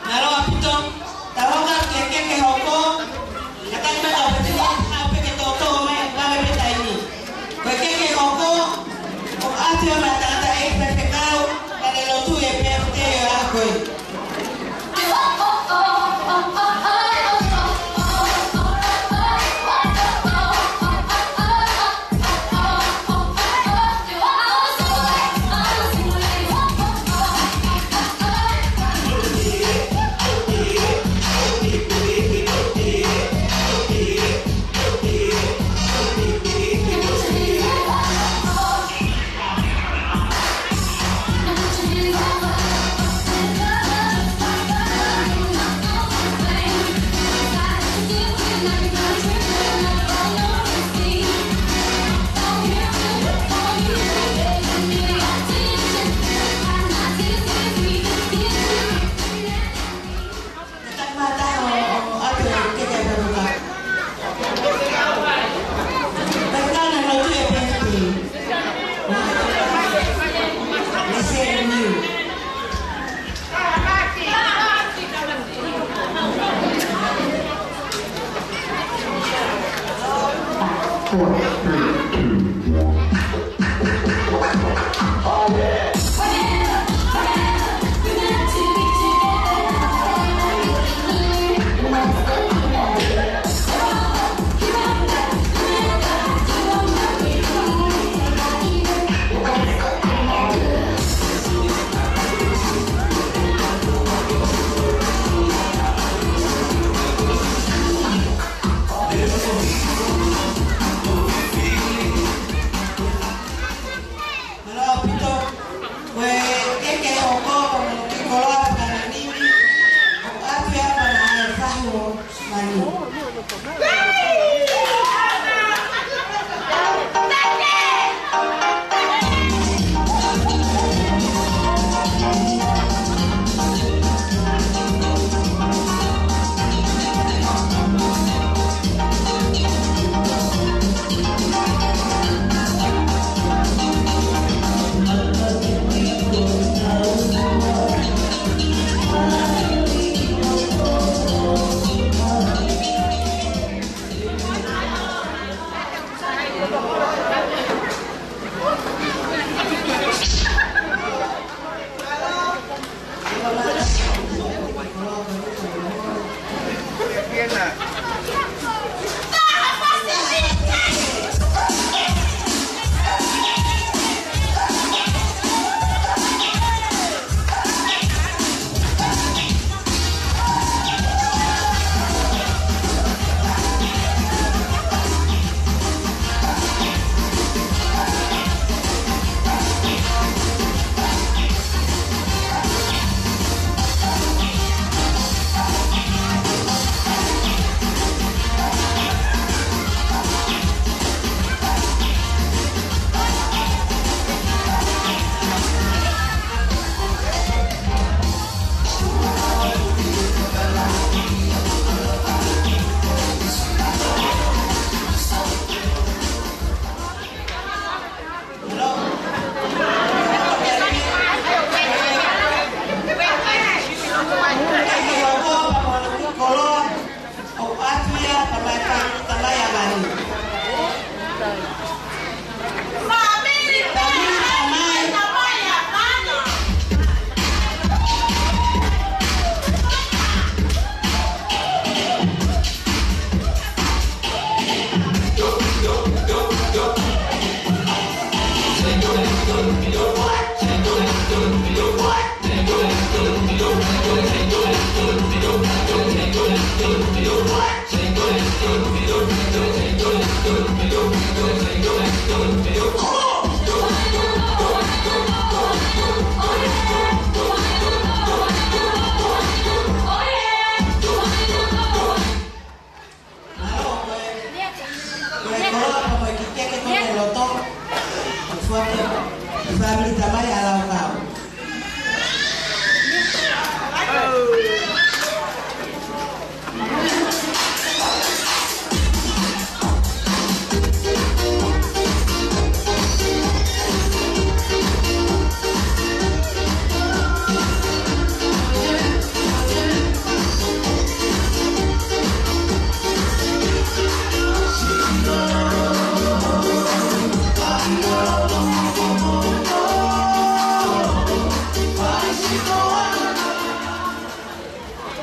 Mālō ʻaupito, tau hoko atu ki he keke hoko, ka ʻikai mata o pete ni, ʻa pē ke tōtō mai, ka me peta ini. Ko e keke hoko, ʻoku ʻoatu ia maʻa e tangataʻeiki faifekau, ka ne lotu e pēpē ʻa koe.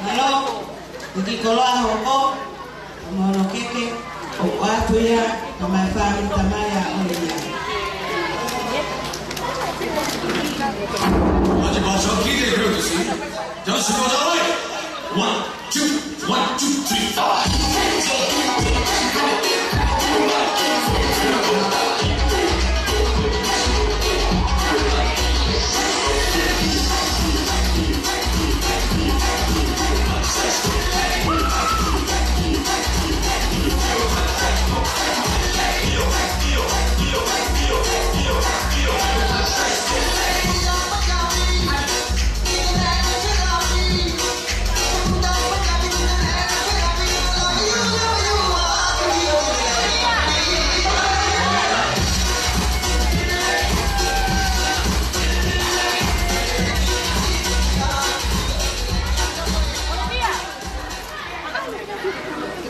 Mālō, ʻEiki Koloa Hoko, mo hono keke, ʻoku ʻoatu ia, ka mai fāmili tamai ʻa ʻOlia. Ati Pastor, keep it courtesy. Just go that way. One, two, one, two, three, four.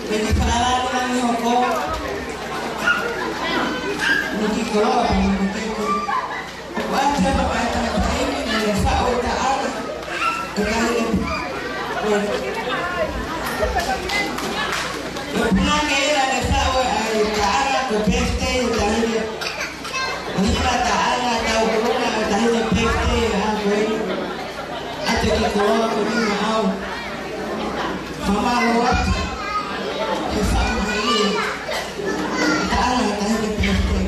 Pea ke fakalangilangi hoko. ʻEiki Koloa, pea mo hono keke. ʻOku ʻoatu ia maʻa e tangataʻeiki naʻe faʻu e taʻanga ʻo e taʻahine. Ko e punake ia naʻe faʻu e taʻanga ko e birthday ʻo e taʻahine. ʻOku ʻi ai e taʻanga tau ʻolunga ʻo e taʻahine birthday ʻa ko ē. ʻA ʻEiki Koloa ko eni maʻau. Fakamālō atu. Ke fakamālō. Taʻanga ʻo e taʻahine birthday.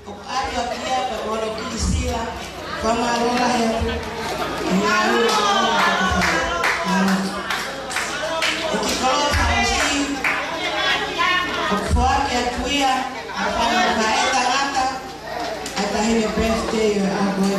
ʻOku ʻoatu ʻaki ia pea mo hono kiʻi sila, fakamālō lahi atu. Mālō. ʻEiki Koloa Tausi, ʻoku foaki atu ia, ʻa e fanga faʻē tangata, ʻa e taʻahine birthday ʻa ko ē.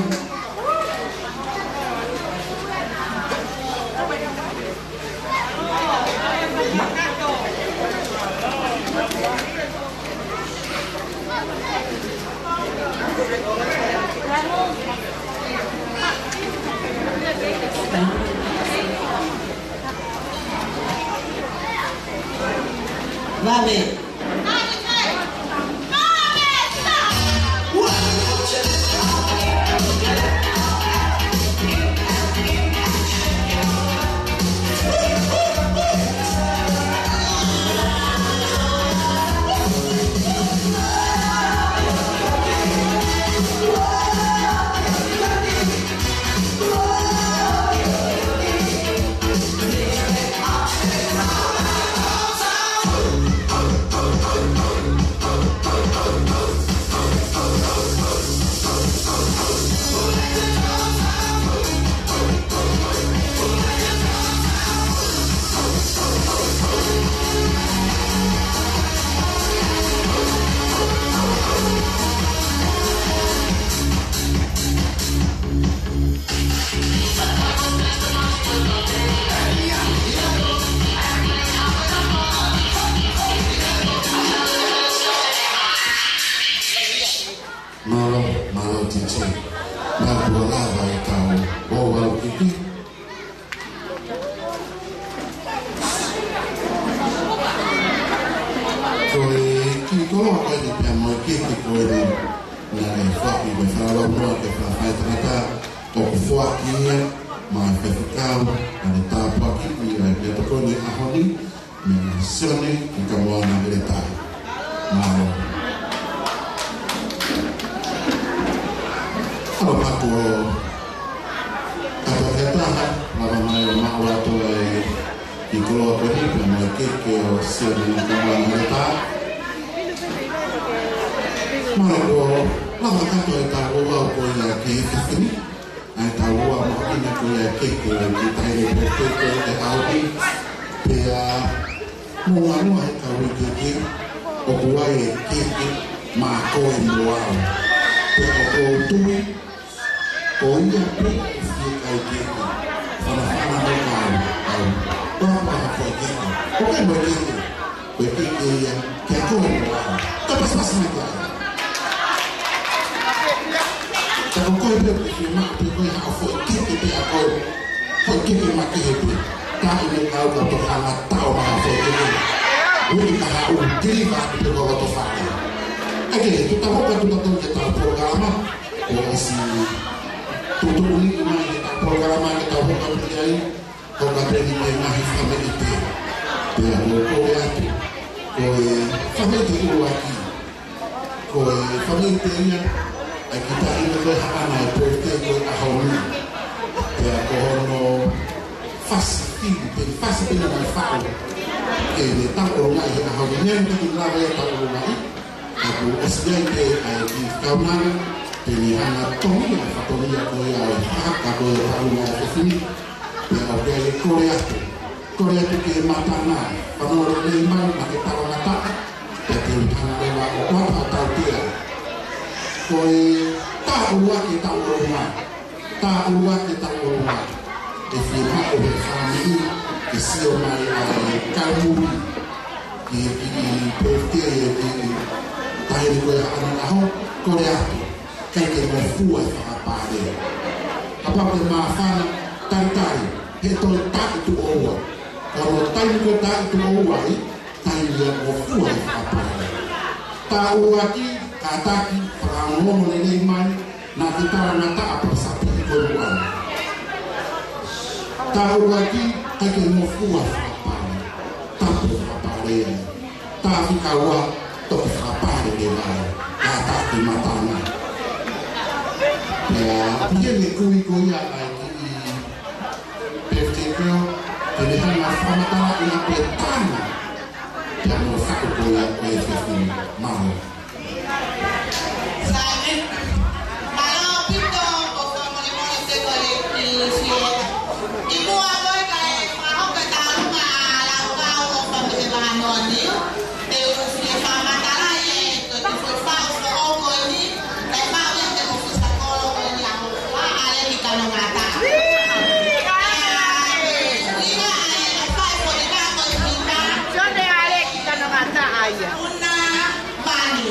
Vave. Mālō, mālō T J. Mālō, kuo lava e tau ʻo vau kiki. Ko e kiʻi koloa ko eni pea mo e kiki ko eni naʻe foaki mo e fakalongolongo ke fakafaitangata ʻoku foaki ia maʻa e faifekau, ʻa e tāpuaki ia ke tokoni ʻaho ni, meia Sione Kikamoana ʻEletā. Mālō. Alo mako kata ke taha, lava mai ʻo maʻu atu e kiʻi koloa ko eni, pea mo e keke ʻo Sione Kikamoana ʻEletā. Mālō kuo lava kakato e tau ʻo vau ko ia ki he efiafi ni. ʻA e tau ua mo ʻina ko ia e keke ʻo e kiʻi taʻahine pōpē ko ia ʻi he ʻaho ni. Pea mo ngalo he kau ikeike, ʻoku ʻi ai e ikeike maʻa koe mo au. Pea ʻoku ou tui, ko ia pē ʻe fiekaikeike, fanafana mo kau, kau, papa ha foʻi ikeike. ʻOku ʻi ai mo e ikeike, ko e ikeike ia, kia koe mo au. Ka pasipasi mai kia. Ka ko koe pē ʻoku fiemaʻu pē koe ha foʻi ikeike pē ʻa koe. Foʻi ikeike makehe pē. Taʻi me kau ka to hanga tau maha foʻi ikeike. Ui ka ha u kili ka atu pē ko loto fale. ʻAi ke, ke tau hoko atu ka tau ke tau polokalama. Ko ʻosi tutuʻu ni mai ke tau polokalama ke tau hoko atu ki ai. Ko ka peni ke ngahi fame ite. Pea mo ko e atu. Ko e fame ite ʻuluaki. Ko e fame ite ia, ʻai kita ina ko e haʻana e birthday ko e ʻaho ni. Pea ko hono fasi fili, pe fasi pena mai faʻo. Ke ne tau ʻolunga ʻi he ʻaho ni, ne ne taki lava ia tau ʻolunga ʻi. Ka kuo ʻosi ai pē ʻa e kiʻi kaunanga, pea ne hanga tongi ʻa e fatongia ko ia ʻo e haka ko e faʻunga ʻa e fefine. Pea ʻoku ʻi ai e kole atu. Kole atu ke matana, fanongo lelei mai, ma ke tala mata, pea te u hanga leva ʻo ʻoatu ha tautea. Ko e taʻu ua ke tau ʻolunga, taʻu ua ke tau ʻolunga, ʻe fiemaʻu he fāmili ke sio mai ʻa e kaumuli, ki, ki, ki, pēfiti, ki, ki, taʻu ni ko e haʻana ʻaho, kole atu. ʻIkai ke ngofua e fakapale. Kapau te māfana, talitali, he toe taʻu tuʻo ua. Ka ko e taimi ko e taʻu tuʻo ua ai, taimi ia ngofua e fakapale. Taʻu ua ki, kātaki, fakaongoongo lelei mai, naʻa ke tala ngataʻa pea sapi ko e luana. Taʻu ua ki, ʻikai ke ngofua e fakapale. Tapu fakapale ai. Tafi kaua, toki fakapale ke vai. Kātaki matana. Pea, pia ne kui ko ia ʻa e kiʻi pēfiti ko, te ne hanga fakamatala ʻi ʻapi e tana. Pea mo faku ko ia ko e fefine. Mālō. Sane. Mālō ʻaupito, ʻoku fakamolemole te ko e ki sie. ʻI muʻa ko e kae fakahoko e tālunga ʻa e laukau ʻo fakamolemole ʻa Noa Niu. Te u fie fakamatalaʻi e ko e kiʻi foʻi fau foʻou ko eni, kae maʻu ia te mo fisa kolo ko eni ʻa Hofua, ʻAleki Kanongata. Ia, ʻi he ʻuhinga ʻa e fai foʻi ka ko e hina. Sio te ʻAleki Kanongata ia. Una Mani.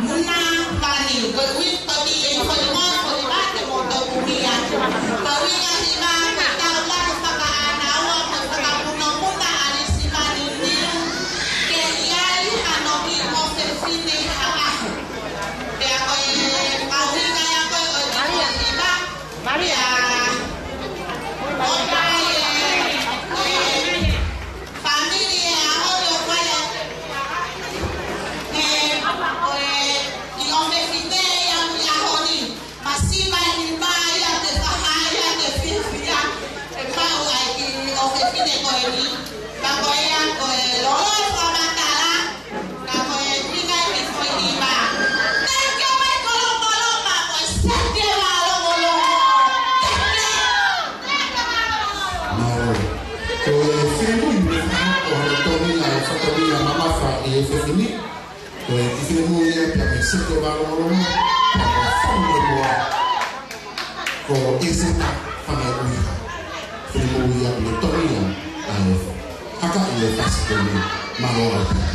Muna Mani, ko e uifi ko e kiʻi foʻi moa, foʻi mate mo tau kumi atu. Ko e uiga hiva, ko e tau laka fakaʻānaua, mo e fakapunomuna ʻa Lisi Mani Niu, ke ʻi ai hano kiʻi ʻofefine ha ʻaho. Pea ko e kau hiva ia ko e, ko e kiʻi foʻi hiva, Maria. Maria. ʻO pai e, e, fāmili e ʻaho ni ʻo pai e, e, ko e kiʻi ʻofefine ia ʻi he ʻaho ni. Masiva e ni mai ia te faha ia te fiefia. E pau ai kiʻi ʻofefine ko eni. Ka ko ia ko e lolo fakamatala. Ka ko e ʻuhinga e kiʻi foʻi hiva. Thank you, Michael Lopolopa, ko e seti e vā longolongo. Thank you. Mālō. Ko e finemui mo e fakahoa ʻo e tōmina ʻo e fatongia mamafa ʻi he fefine. Ko e kiʻi finemui ia pea mei he seti e vā longolongo. Pea ko e fakamolemole. Ko Eseta Fanga Uiha. Finemui ia mo e tōmina ʻa e haka ʻi he fasi ko eni. Mālō ʻaupito.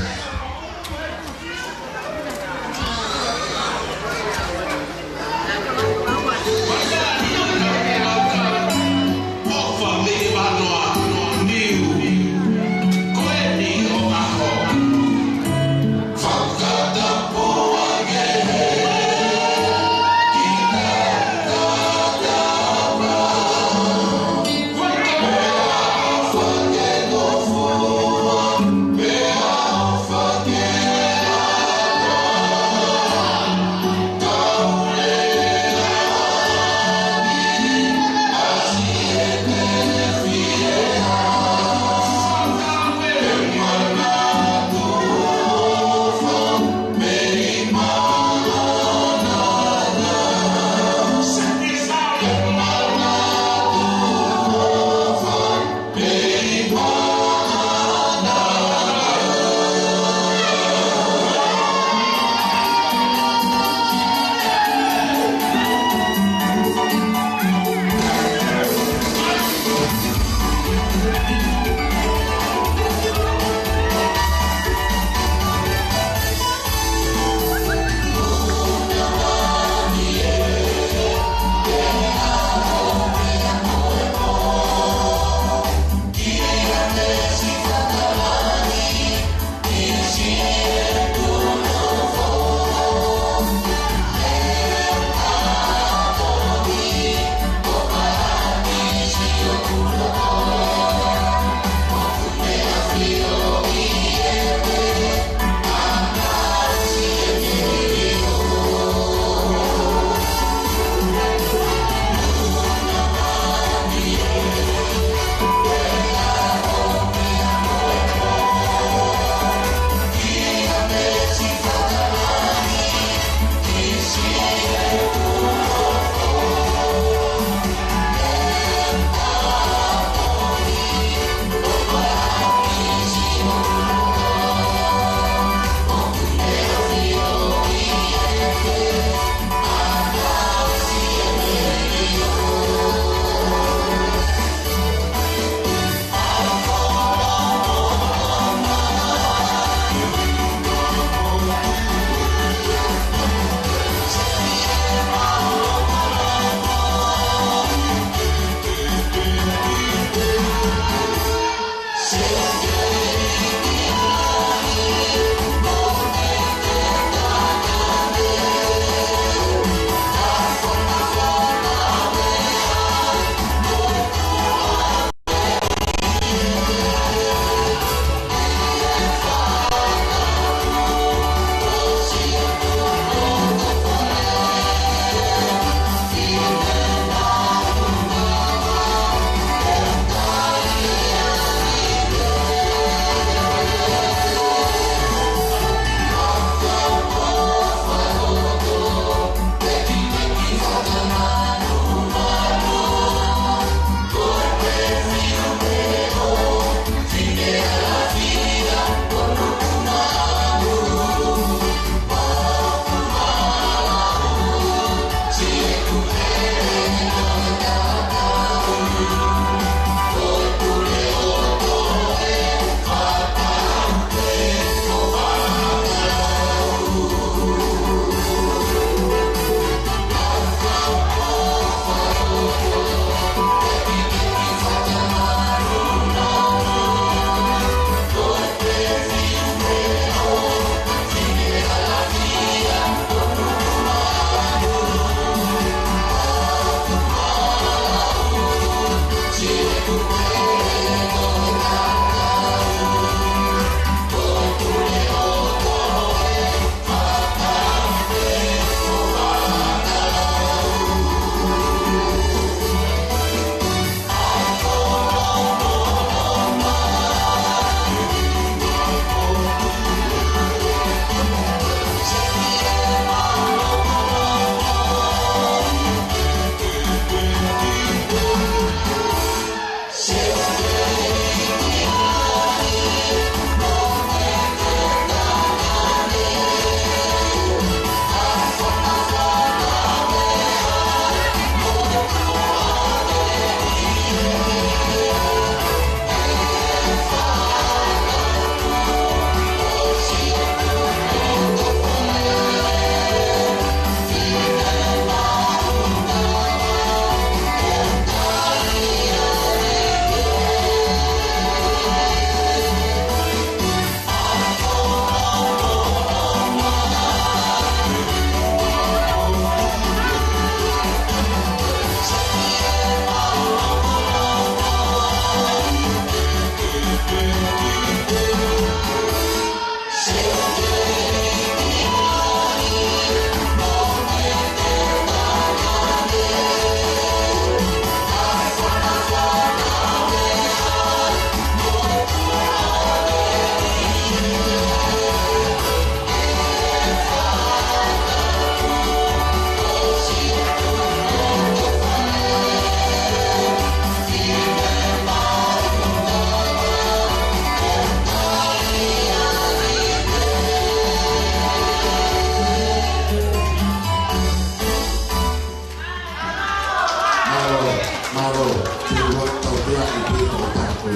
Mālō, mālō, te u tau pea i pē o tāku.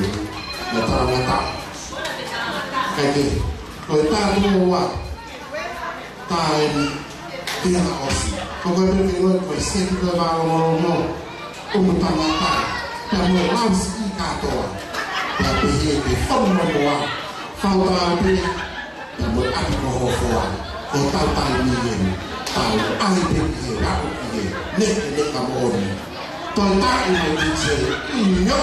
Nā tala ngata. Kai ke, ko e tā nua. Taimi, pea na ʻosi. Ko koe pē ke ngoe ko e seki ko e mālōlō. ʻUmu tangata, pea mo e lau siʻi kātoa. Pea pehē ke fonu mo moa. Fau tā pē, pea mo e ʻapi ko ho hoa. Ko tau taimi eni. Tau ai pē ki he raʻu ki he. Neke neka moʻoni. Toe taʻi mai ki he ʻinio.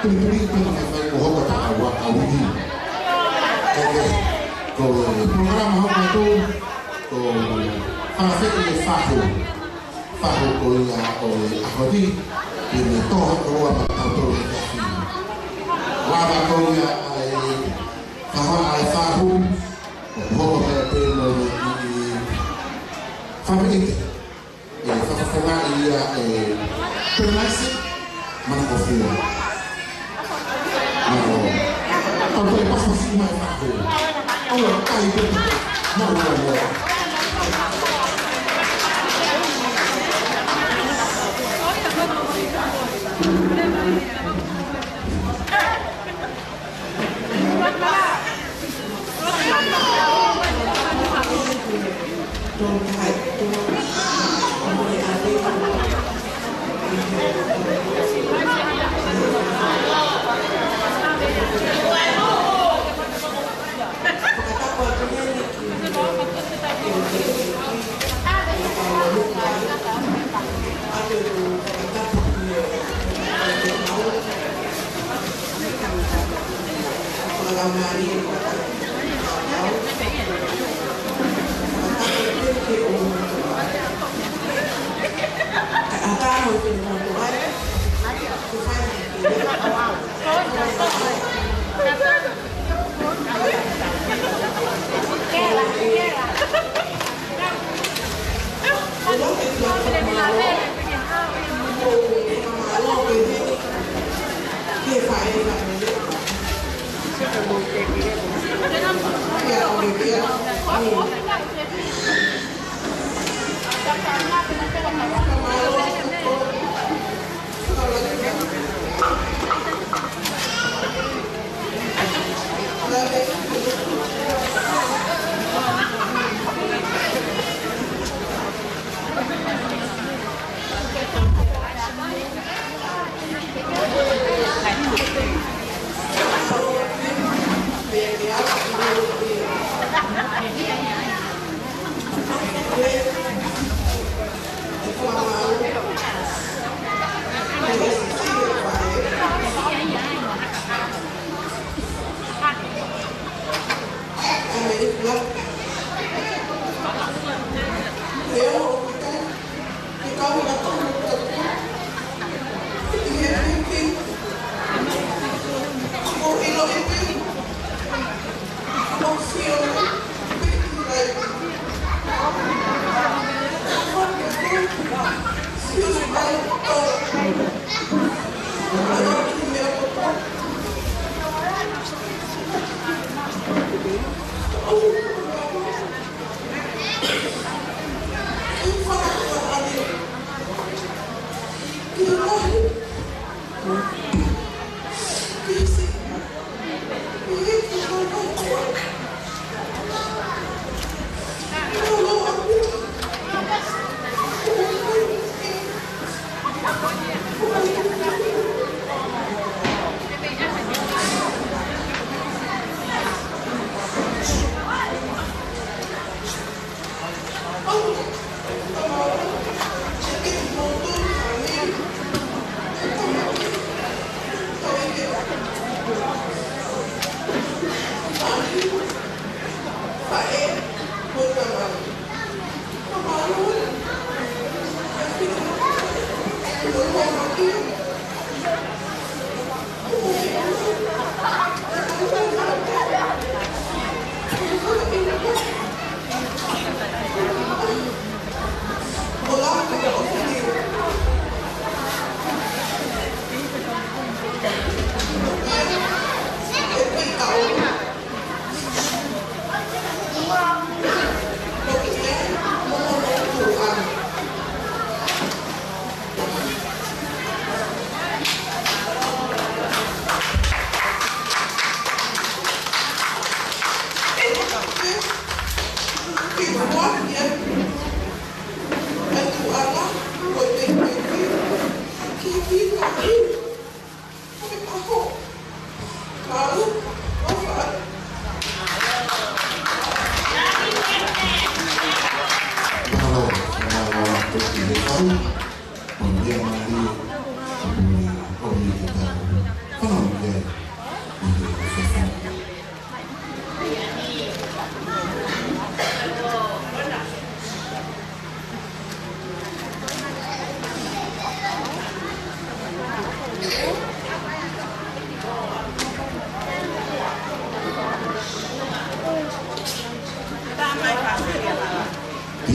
Tuli tuli tuli ke fai mo hoka ta awa awi. Ko e, ko e polokalama hoko atu, ko e fafeʻi e fahu. Fahu ko ia ʻo e ʻaho ni, ke ne toho ko ua ma tau tolu e fahu. Lava ko ia ʻa e fahu ʻa e fahu, ʻo hoko pē pē mo e fafeʻi. ʻE, fakafofongaʻi ia ʻe Perenaisi Manakofua. Mālō. Tau toe pasipasi mai e fahu. ʻOua, kai pē. Mālō, mālō.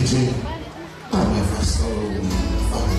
Tau mai fakasolo, fai.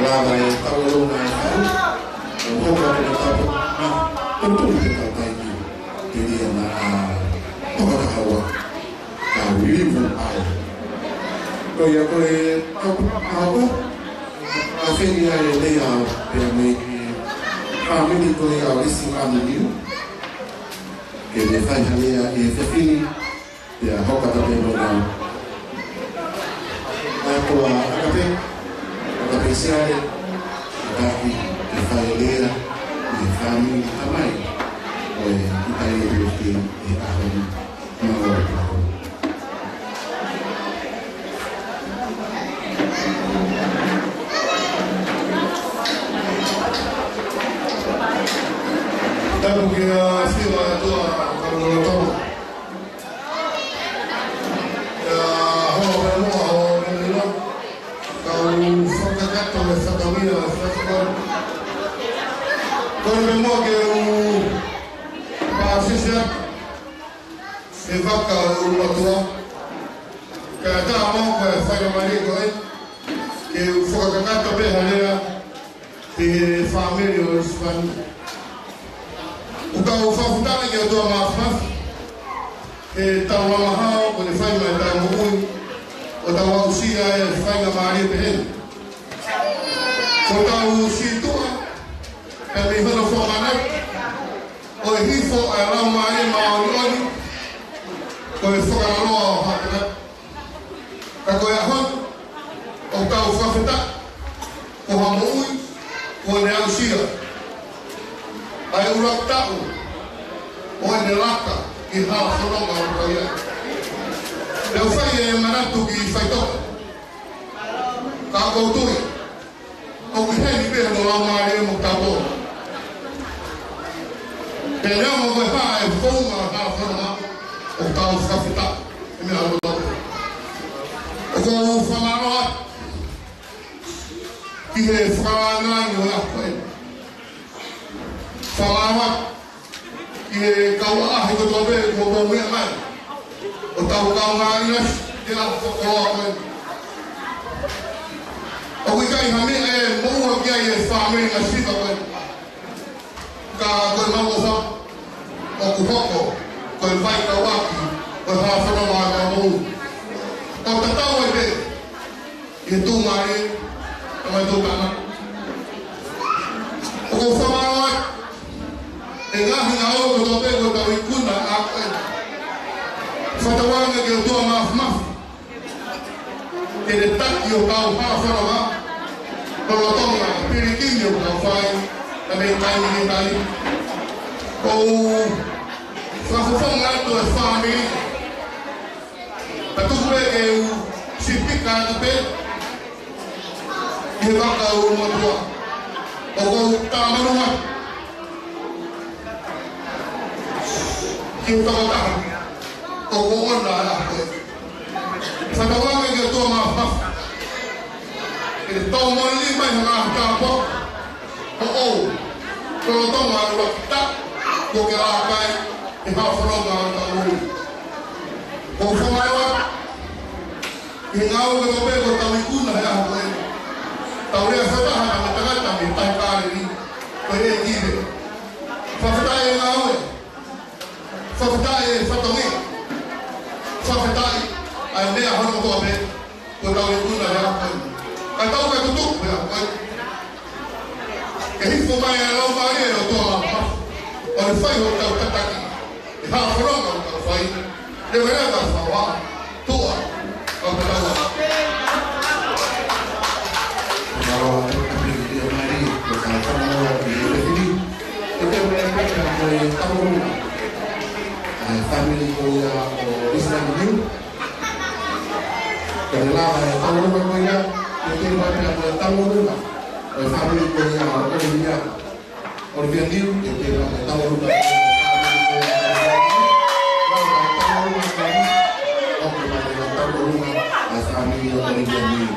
Lava e tau e luna e fau. ʻO hoko atu e tau. Nā, ʻo tui te tau taimi. Ia naʻa toka kahaua, ka liliu ai. Ko ia ko e ʻaho, ʻaho, ʻa feni ai e lea pea mei he fāmili ko ia ʻo Lisi Lanu Niu. Ke ne fai ha lea ʻi he efiafi ni, pea hoko atu pē mo nau. Ka ko ʻAkape, ʻAkape Siale, ʻa ia ke fai e lea ʻi he fāmili tamai ʻo e ʻItali ʻi he ʻaho ni. Mālō. Tapu kia Siva ʻOtua, ka lolotonga. ʻIa, hoʻo pea mo hoʻo lelei. Kau fakakakato e fatongia, fakakakato. Kole pē muʻa ke u pāsese atu he vaka ʻo e ʻulumatua. Kae ʻatā mo ko e faingamālie ko ē ke u fakakakato pē ha lea ki he fāmili ʻo Lisi Lanu. ʻOku tau fakafetaʻi ki he ʻOtua Māfimafi he tau langa hao kuo ne fai mai ʻetau moʻui, ʻo tau aʻusia e faingamālie pehē ni. Ko ʻetau sītuʻa, pea mei hono fakamanatu, ʻo e hifo ʻa e Laumālie Māʻoniʻoni, ko e fakalaloa ʻo ha tangata. Ka ko e ʻaho ni, ʻoku tau fakafetaʻi, ko ha moʻui kuo ne aʻusia, ʻa e ʻuluaki taʻu ʻo ʻene laka ki he hala fononga ʻo e ʻOtua. Pea u fai e manatu ki faitoka, ka ʻoku ou tui ʻoku ʻi heni pē hono Laumālie mo tautolu. Pea neongo ko e hā e founga ʻo e hala fononga, ʻoku tau fakafetaʻi he meʻa ʻoku tau. ʻOku ou fakamālō atu ki he fakalangilangi ʻo e ʻaho ko eni. Fakamālō atu ki he kau ʻaʻahi kotoa pē kuo mou meʻa mai ʻo tau kaungā ʻinasi he ʻaho fakakoloa ko eni. ʻOku ʻikai ha meʻa ʻe moʻua ki ai e fāmili masiva ko eni. Ka ko e mau ʻofa, ʻoku hoko ko e vaikauʻaki ʻo e hala fononga ʻa e mau. ʻO tatau ai pē ʻi he tuʻumālie, ʻa e tuʻutāmaki. ʻOku ou fakamālō atu he ngaahi ngāue kotoa pē kuo tau ikuna ʻa ko ē. Fakatauange ki he ʻOtua Māfimafi ke ne taki hotau hala fononga, lolotonga e pilikimi ʻoku tau fai, ka mei taimi ki taimi. ʻOku ou fakafofonga atu e fāmili, ka tuku pē ke u sipika atu pē ki he vaka ʻulumatua. ʻOku ou tāmalu atu ki he tokotaha ʻoku ʻoʻona ʻa e ʻaho ko ē. Fakatauange ki he ʻOtua Māfimafi ke ne tau moʻoni mai ha ngaahi tāpuaki moʻou, lolotonga e ʻuluaki taʻu kuo ke laka ai he hala fononga ʻo e taʻu. ʻOku ou fakamālō atu ki he ngāue kotoa pē kuo tau ikuna he ʻaho ko eni. Tau lea fakataha mo e tangata mei he Tahi Kāleli, ko e ʻEiki. Fakafetaʻi e ngāue. Fakafetaʻi e fatongia. Fakafetaʻi ʻa e meʻa hono kotoa pē kuo tau ikuna he ʻaho ko eni. Ka tau ka tutuku he ʻaho ko eni. Ke hifo mai ʻa e Laumālie ʻo e ʻOtua Māfimafi ʻo ne fai hotau tataki he hala fononga ʻoku tau fai. Leveleva e fakaʻofoʻofa. Tuʻa, ka patau. Mālō atu ki he fāmili, ko e fānau ʻi he efiafi ni. ʻE teu mai pē ko e tauʻolunga ʻa e fāmili ko ia ʻo Lisi Lanu Niu. Ko e lava e tauʻolunga ko ia, ʻe teu mai pē ko e tauʻolunga ʻa e fāmili ko ia ʻo ʻOlivia. ʻOlivia Niu, ʻe teu mai e tauʻolunga. Lava e tauʻolunga ko ia, ʻoku mai e tauʻolunga ʻa e fāmili ʻo ʻOlivia Niu.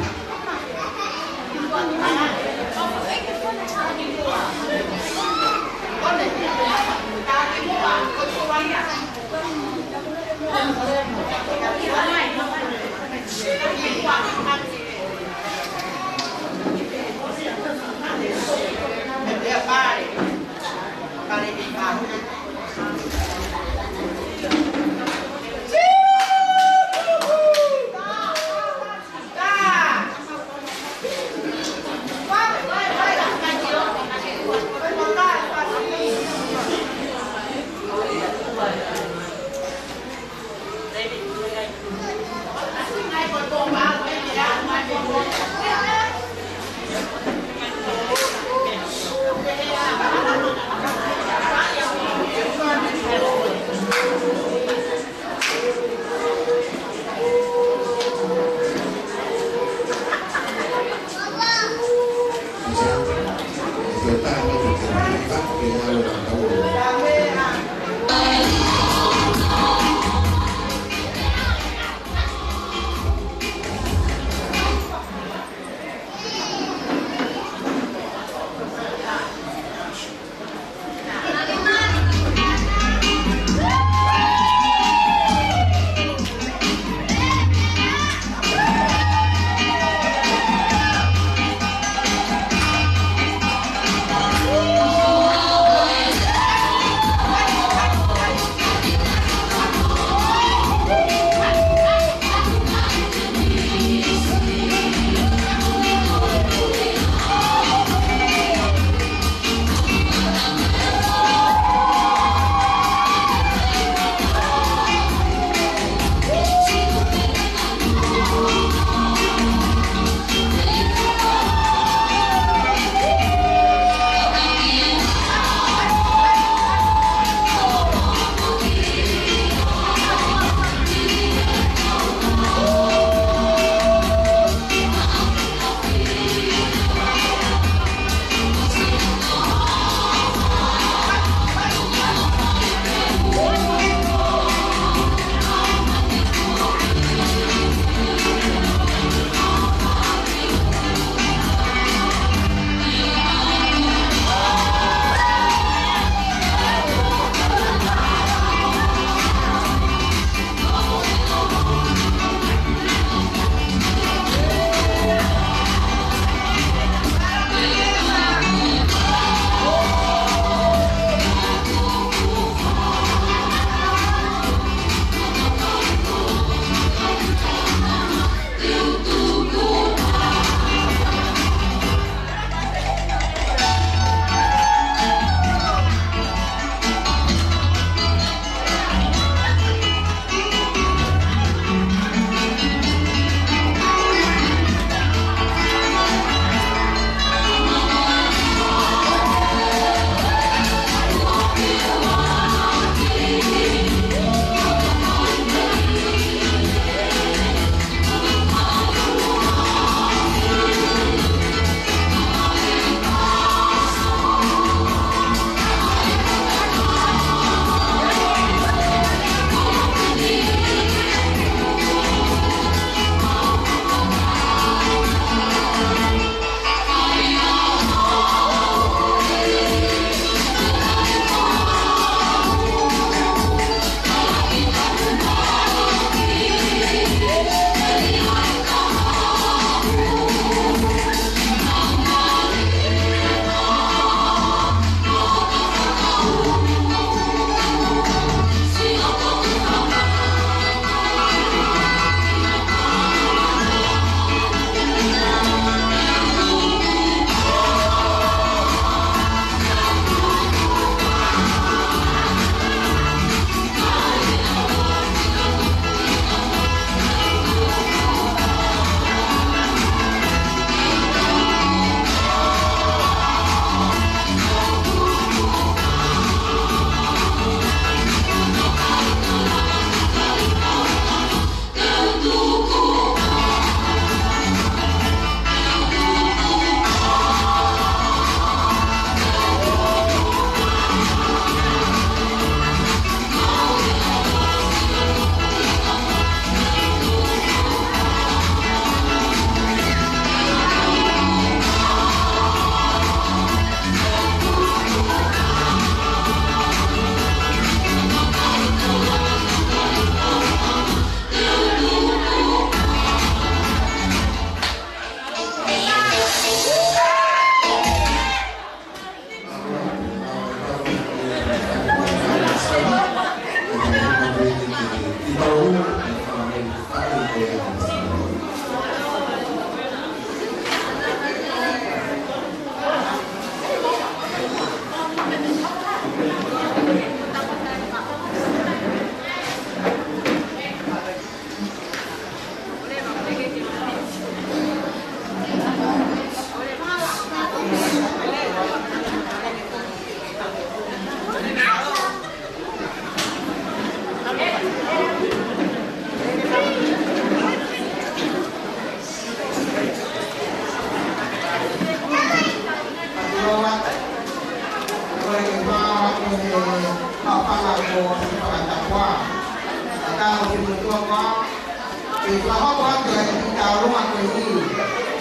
Ke fakahoko atu e kiʻi tauʻolunga ko eni.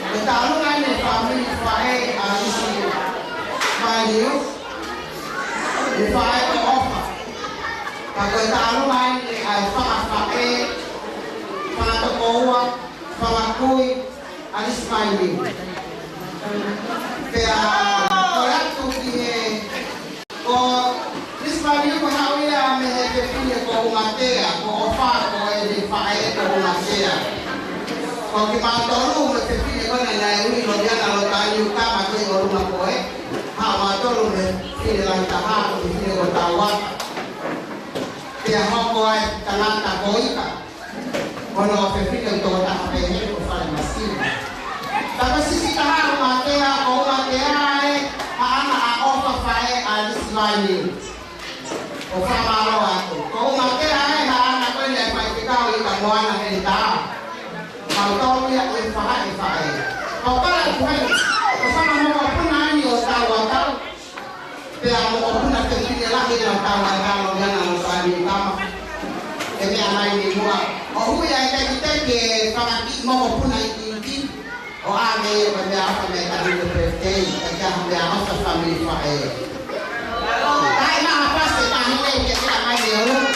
Ko e tauʻolunga eni e fāmili faʻē ʻa Lisi Vainiu, e faʻē ko ʻOfa. Ka ko e tauʻolunga eni ʻa e fanga faʻē, fanga tokoua, fanga kui ʻa Lisi Vainiu. Pea ko e atu ki he Ko Lisi Vainiu ko e haʻu ia mei he fefine ko ʻUngatea, ko ʻOfa ko ʻene faʻē ko ʻUngatea. Ko kimautolu mo e fefine ko ena naʻe ui Loviana Lotani Ukama ko e ʻolunga ko ē. Haʻu mautolu mei he fefine lahi taha, ko e fefine ko Tauata. Pea hoko ai tangata ko Ika. Ko hono fefine ʻoku toko taha pē he ko Falemasina. Ka ko e siʻisiʻi taha ʻo ʻUngatea, ko ʻUngatea ē, haʻana ʻa ʻOfa faʻē ʻa Lisi Vainiu. ʻO fakamālō atu. Ko ʻUngatea ē, haʻana ko eni ʻa e faifekau Ika Moana Heletā. Mautolu ia ʻe faʻē faʻē. Ko e kole atu heni, ko e fanga mokopuna eni ʻo Tauata. Pea mokopuna fefine lahi ʻo Tauata, Loviana Lotani Ukama. ʻE meʻa mai mei muʻa. ʻO hui ʻa e tekiteki e fanga kiʻi mokopuna iiki. ʻO ʻave ia ko e meʻaʻofa mei he Taʻahine Birthday. ʻE ka meʻaʻofa fāmili faʻē. Kae maʻu ha pasi ʻe taha ni ke meʻa mai mei ʻolunga.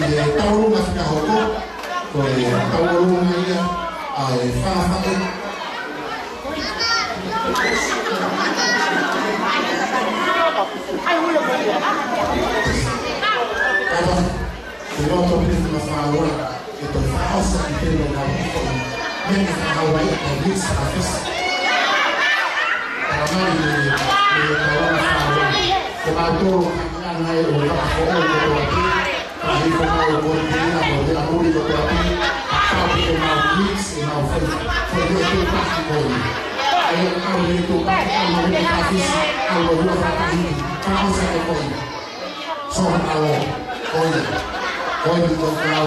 ʻE tauʻolunga fika hoko, ko e tauʻolunga ia ʻa e fakafaʻu. Kata, ʻe loto pē te ma fāua, ʻe toe fakaʻosi ki he tēpile ʻo e ngāue ko ē. Meʻa ke fakaʻau ai, ʻa e mix ʻa e fish. Talamai ʻe, ʻe tauʻolunga fāua. Ko mautolu, ʻa e ngaahi ʻo e fakafoʻou kotoa pē. Kae hifo mau ko te ina ko te amuri ko te api. Kapau ke mau mix, ʻe mau fai, fai ʻe he tuʻutāmaki ko ia. ʻA ia ʻoku mau ʻi he tuʻutāmaki, ʻoku mau ʻi he fish, ʻoku mau ʻi he fakahiki. Ka ʻoku sai ko ia. So, ʻalo, ko ia. Ko ia ko e kau.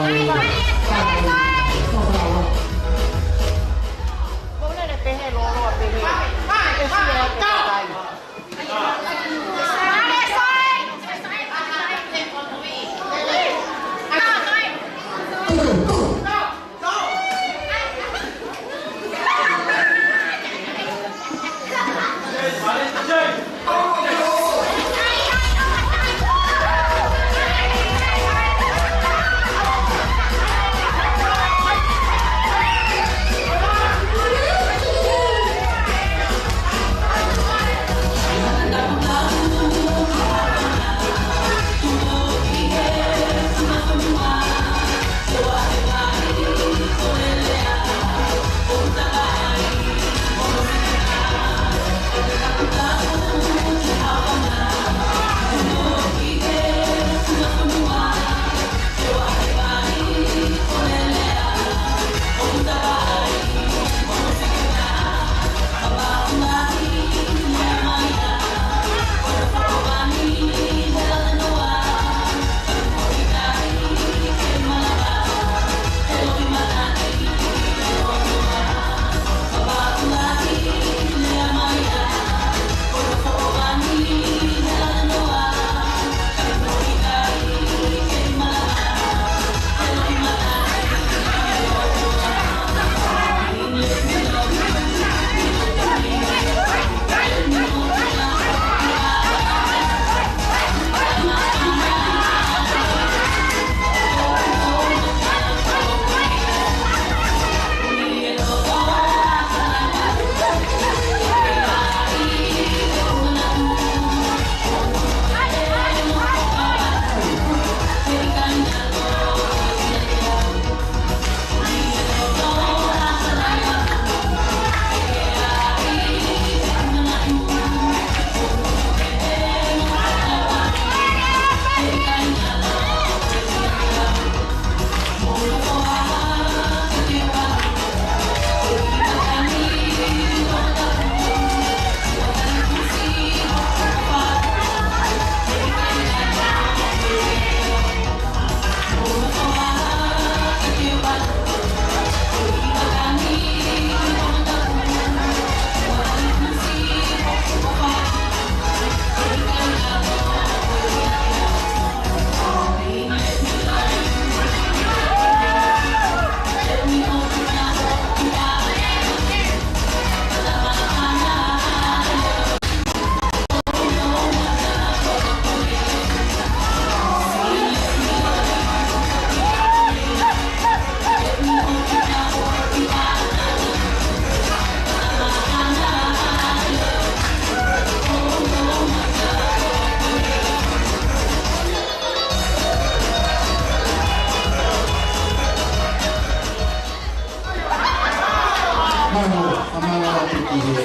Mālō, mālō atu ki he,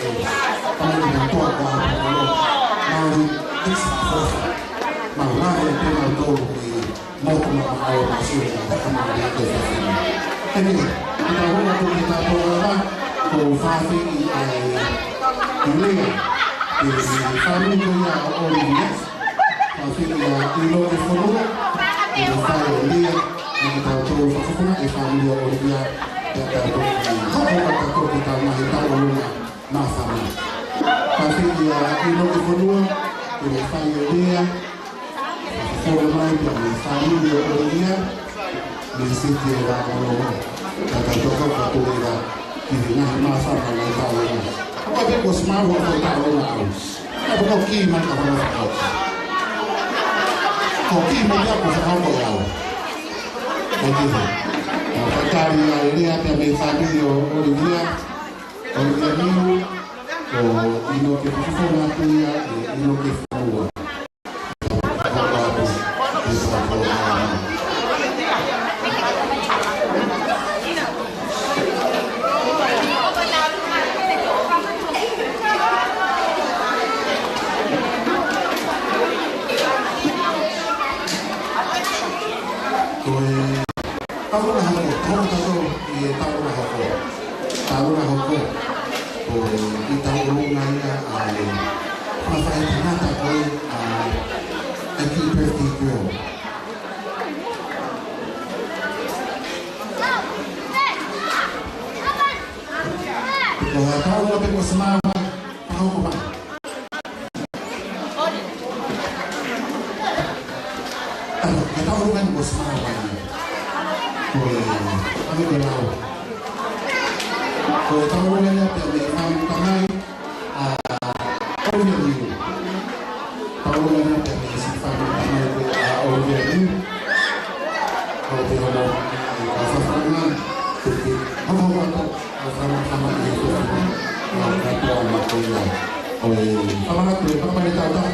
mālō ki he tō ko a mālō. Mālō, it's a force. Mālō, mālō, e te mālō tō ki motu ma ma au ma sio ki he tō ko a mālō ki he tō. Eni, kita hua tu kita tō la, ko fāfiki ai, i lea, i fāmili ko ia ʻo Olivia. Fāfili ʻa ʻInoke Fonua, ʻi he fai ʻo Lia, mo kitautolu fakafuna e fāmili ʻo Lia, pea tautolu ki hoko ʻa tautolu ki tau mahi tau ʻo Luna, māfana. Fāfili ʻa ʻInoke Fonua, ʻi he fai ʻo Lia, fakafona mai pea mo e fāmili ʻo Lia, Mei Siti e Vāʻolongo, ka ka toko ka tō e vā, ki he ngaahi māfana ngaahi tau e ngaahi. Ko te ko smart work ko tau e ngaahi aus. Ka ko ki mai ka hana fakau. Ko ki mai ia ko fakau ko au. Thank you. Fakatali ʻa e lea pea mei he fāmili ʻo ʻOlivia, ʻOlivia Niu, ko ʻInoke Fufufonga atu ia, ʻe ʻInoke Fua. Ko e taulunga hoko, tau tato ʻi he taulunga hoko. Taulunga hoko. Ko e kiʻi taulunga ia ʻa e fakafaʻitangata ko ē ʻa e kiʻi birthday girl. Ko e taulunga pē ko Smile, pau ko mai. Ko e taulunga ni ko Smile. Ko e, ame ko lau. Ko e taulunga ni pea mei he fāmili tamai ʻa ʻOlivia Niu. Taulunga ni pea mei he siʻi fāmili tamai ko ē ʻa ʻOlivia Niu. Ko e te hono, ʻa e fafanga, te te, hono hono, ʻa e fafanga, fafanga, ʻa e fafanga, ʻa e fafanga, ʻa e fafanga, ʻo e fafanga, ko e fafanga ni tau tau.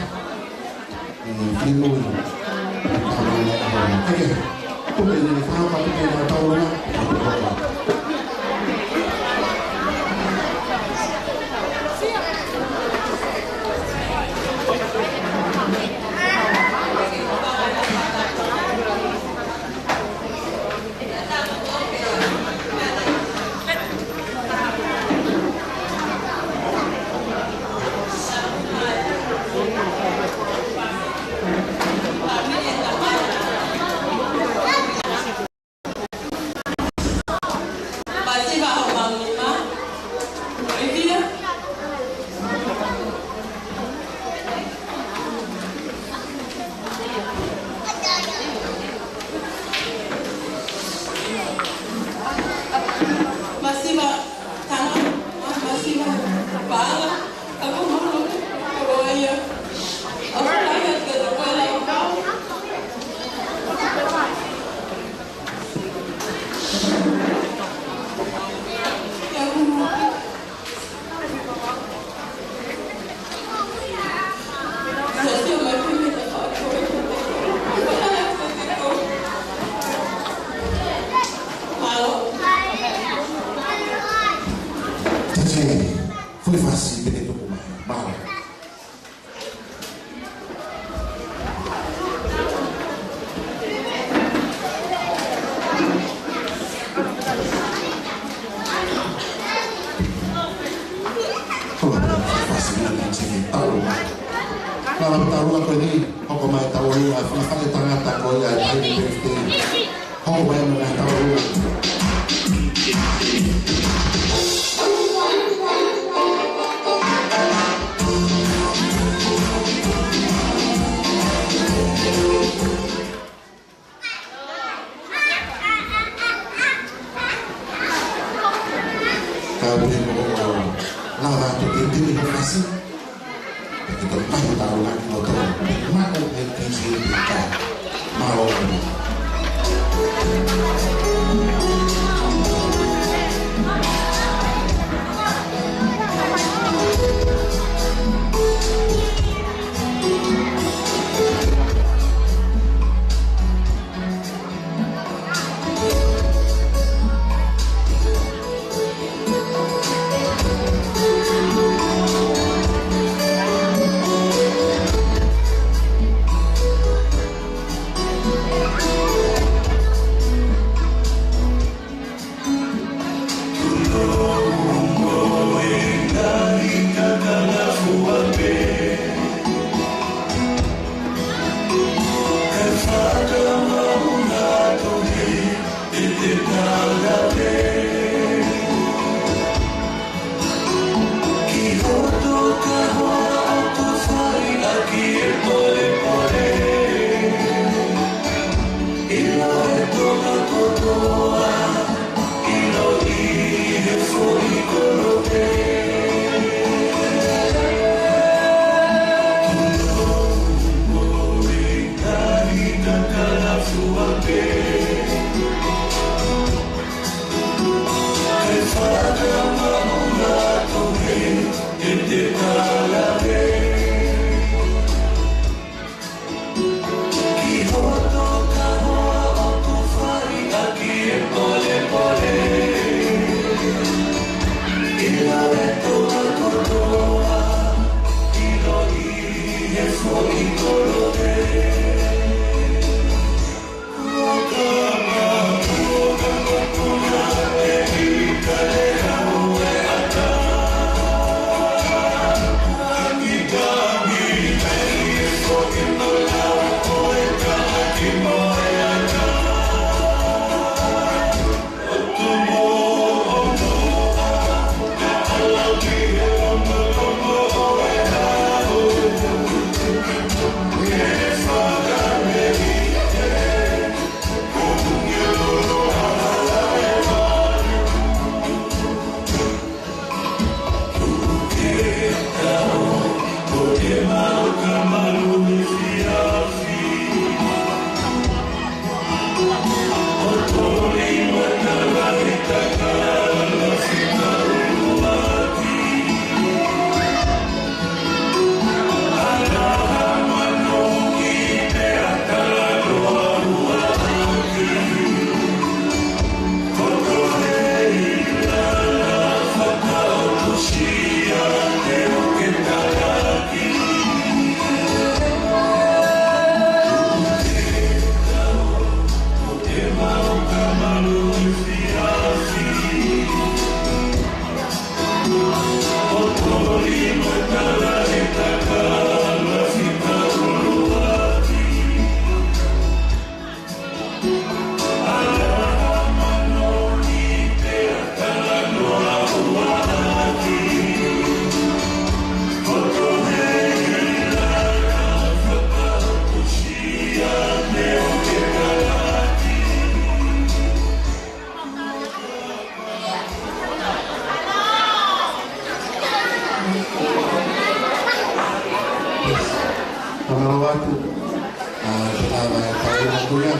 Masiva, tanga, masiva, pala, ako malu, kawaia. Ako laia, kawaia, ako. Tasi, fuli fasi, pene tuku mai. Mālō. Ko e fasi na ka tiki taulunga. Ka taulunga ko eni, hoko mai taulunga, fakafaʻitangata ko ia, happy birthday. Hoko mai mo e taulunga. Ka ʻi he moʻo lava atu ke tini he fasi. Ke tau tahu taulunga ki loto. Maʻu e kisi e pika. Mālō. ʻA, ko e taʻu ʻe taha ʻe taha ko ia,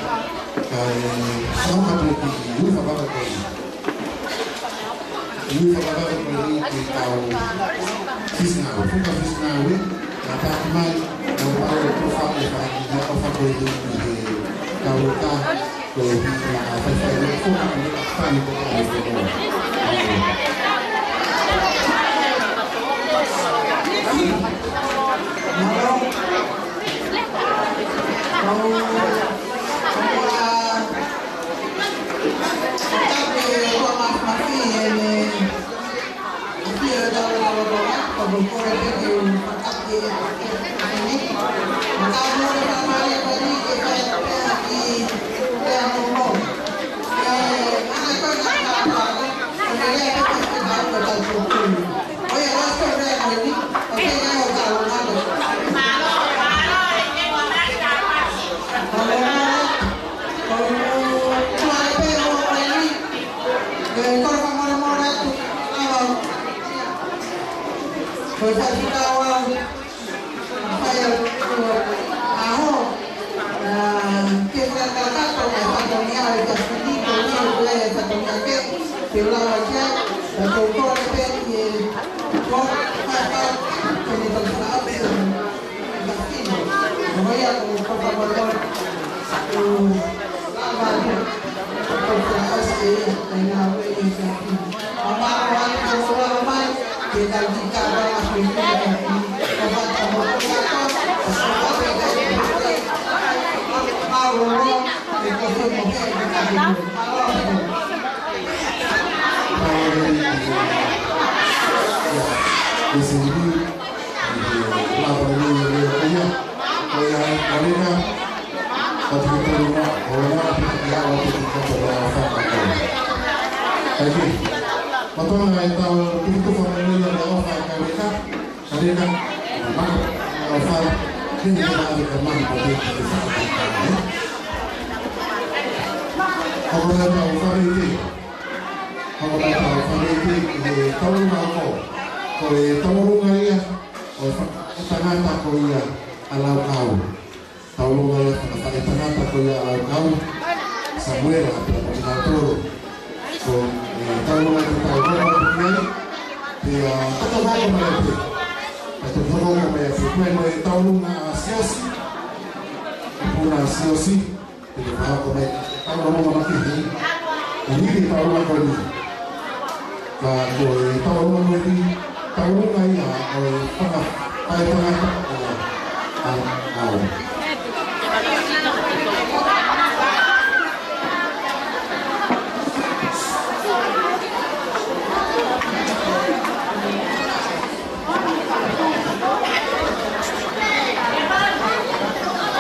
kae fakapapauʻi ʻe he ʻū fakavave ko eni. ʻE he ʻū fakavave ko eni ke tau fisi ngāue, fuka fisi ngāue, ʻa, taki mai, ʻa, pau e tufa e fanga kiʻi ʻofa ko eni ʻi he kau ka, ko e hiki ʻa faifai e fuka ʻa e fai ko e fai ko e. Mālō. Thank you. Mālō e tau tukutuku fakamolemole ʻa e ʻofa ʻa e kau ka, ka reka, mālō e ʻofa, ke ne ka ave ka mahi ko te ki te fakamolemole. Hoko mai tau fakamolemole. Hoko mai tau fakamolemole ki he tauʻolunga ako. Ko e tauʻolunga ia ʻo e fa-, e tangata ko ia ʻa Laukau. Tauʻolunga ia fakafaʻitangata ko ia ʻa Laukau, Samuela, pea mo kinautolu. Ko e tauʻolunga te tau hoko atu ki ai, pea toki hoko mai pē. Pea toki hoko mai pē. Ko e tauʻolunga ʻa Siosi, ʻa Puna Siosi, pea toki hoko mai. Tauʻolunga maki hei. Ko e hiki tauʻolunga ko eni. Ka ko e tauʻolunga ko eni, tauʻolunga ia ʻo e fanga, fanga tangata ʻa, ʻa, ʻa.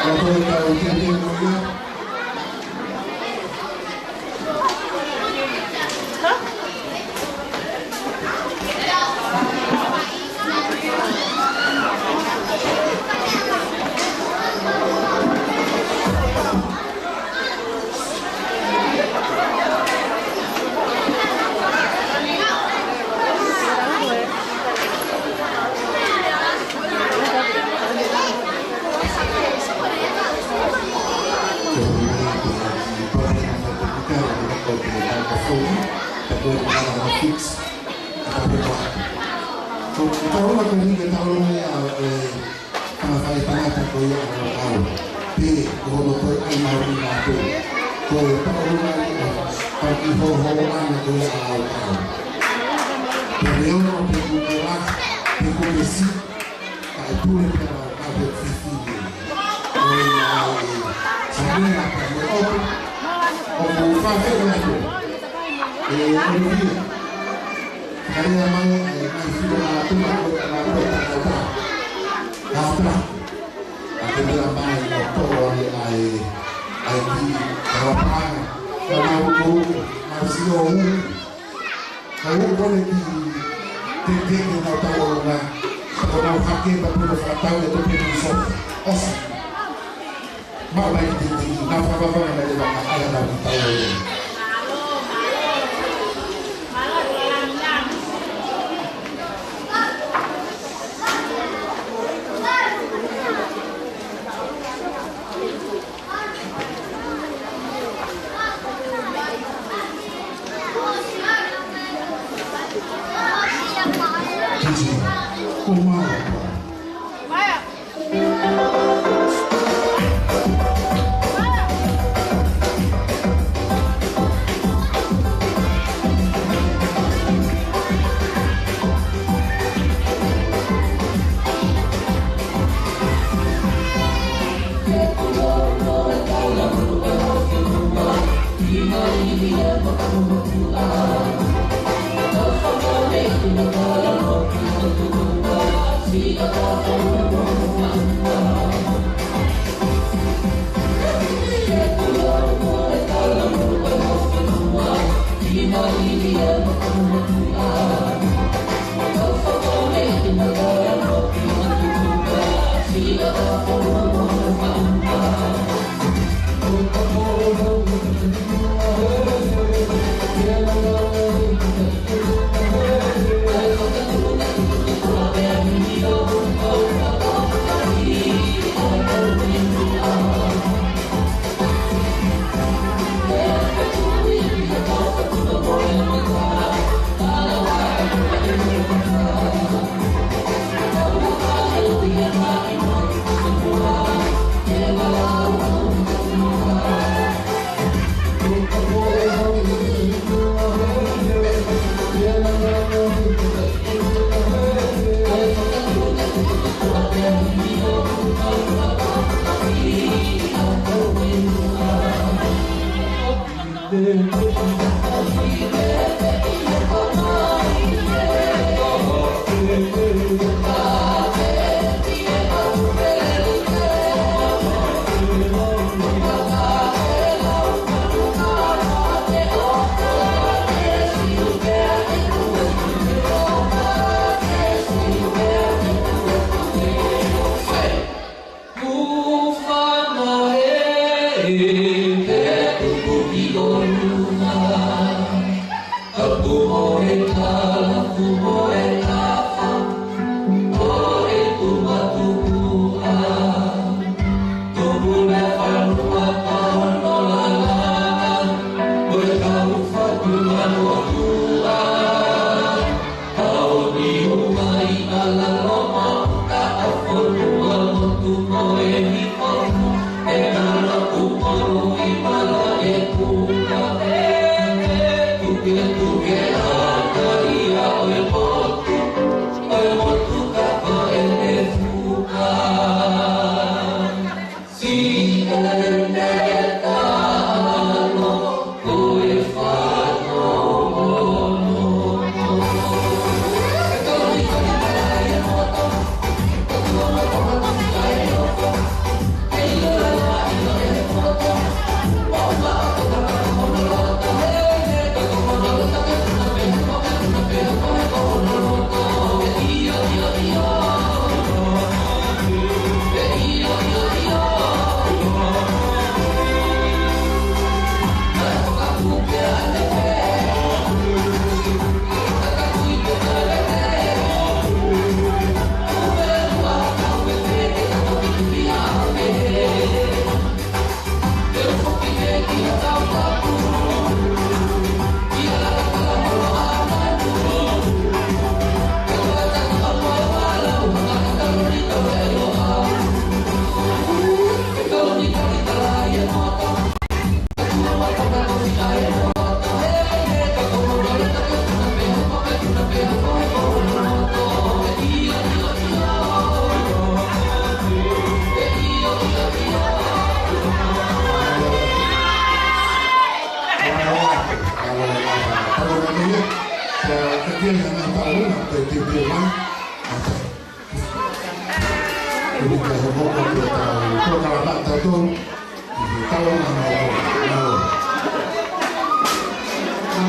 Ka ko e tau tētē ko ia. Ko e tauʻolunga ko eni ko e tauʻolunga ia ʻo e fanga faʻitangata ko ia ʻa Laukau. Pea ko hono toe ʻai mahuʻinga atu, ko e tauʻolunga ia ʻo e fanga kiʻi hohoʻanga ko ia ʻa Laukau. Pea neongo pe kuo ke lahi, pe kuo ke siʻi, kae pule pē ʻa Laukau he fifili. Ko ia ai, Samuela pea mo ʻOtu, ʻoku fafeʻi atu. ʻE, ʻOlivia. Ka lea mai, ʻe, mai filo ʻa Tuma ko e tangata ko e tangata. Ka ʻatā. ʻA ke lea mai ʻo toʻo ai ʻa e, ʻa e kiʻi kalapaʻanga. Ka mau ko, mau sio u. Ka u kole ki te ke ke nau tau o na. Ka ko nau hake ma puno fakatau e to pe ni so. ʻOsi. Mau mai ki te te ki. Nau fakavavanga mai le vaka ʻa ia nau ki tau o na.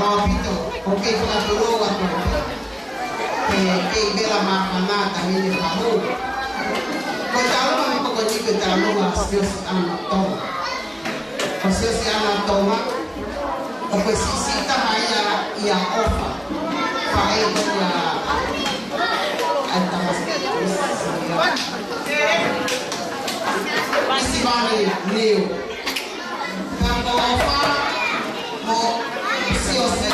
Mālō ʻaupito, ʻoku kei fakatulou atu pē, kei vela māfana taimi ni fahu. Ko e taulanga ko eni ko e taulanga ʻa Siosi ʻAna Tonga. Ko Siosi ʻAna Tonga, ʻoku siʻisiʻi taha ia ʻia ʻOfa. Faʻē ia ʻa e tamasiʻi. Isi vale niu. Ka ko ʻOfa mo Siosi,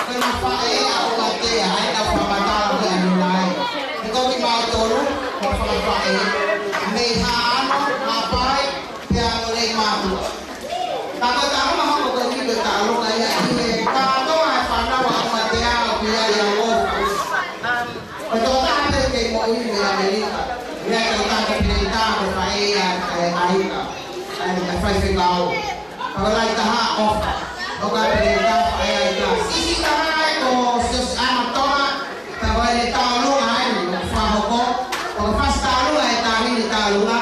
ko ʻena faʻē ʻa ʻUmatea, ʻa ʻena fakamatala ko ʻeni nai. He ko kimautolu, ko e fakafaʻē. Mei Haʻano, Haʻapai, pea mo Leimātuʻa. Ka ko e taulanga hoko ko eni ko e taulanga ia ʻi he kātoa e fānau ʻa ʻUmatea ʻoku ʻi ai ʻa ʻOfa. Ko e tokotaha pē kei moʻui mei ʻAmelika. Ia ko e tokotaha pē kei tā ko e faʻē ia ʻa e ʻaika. ʻA e faifekau. Ka ko e lahi taha ʻOfa. ʻOku pehē ka ʻe ʻai ka. Sisi, tama ʻe ko Siosiʻanga Tonga, ka ko e taʻu ʻe lua ʻeni ʻoku fakahoko, ʻoku fasi taʻu ʻe lua e taʻahine taʻu ʻe lua,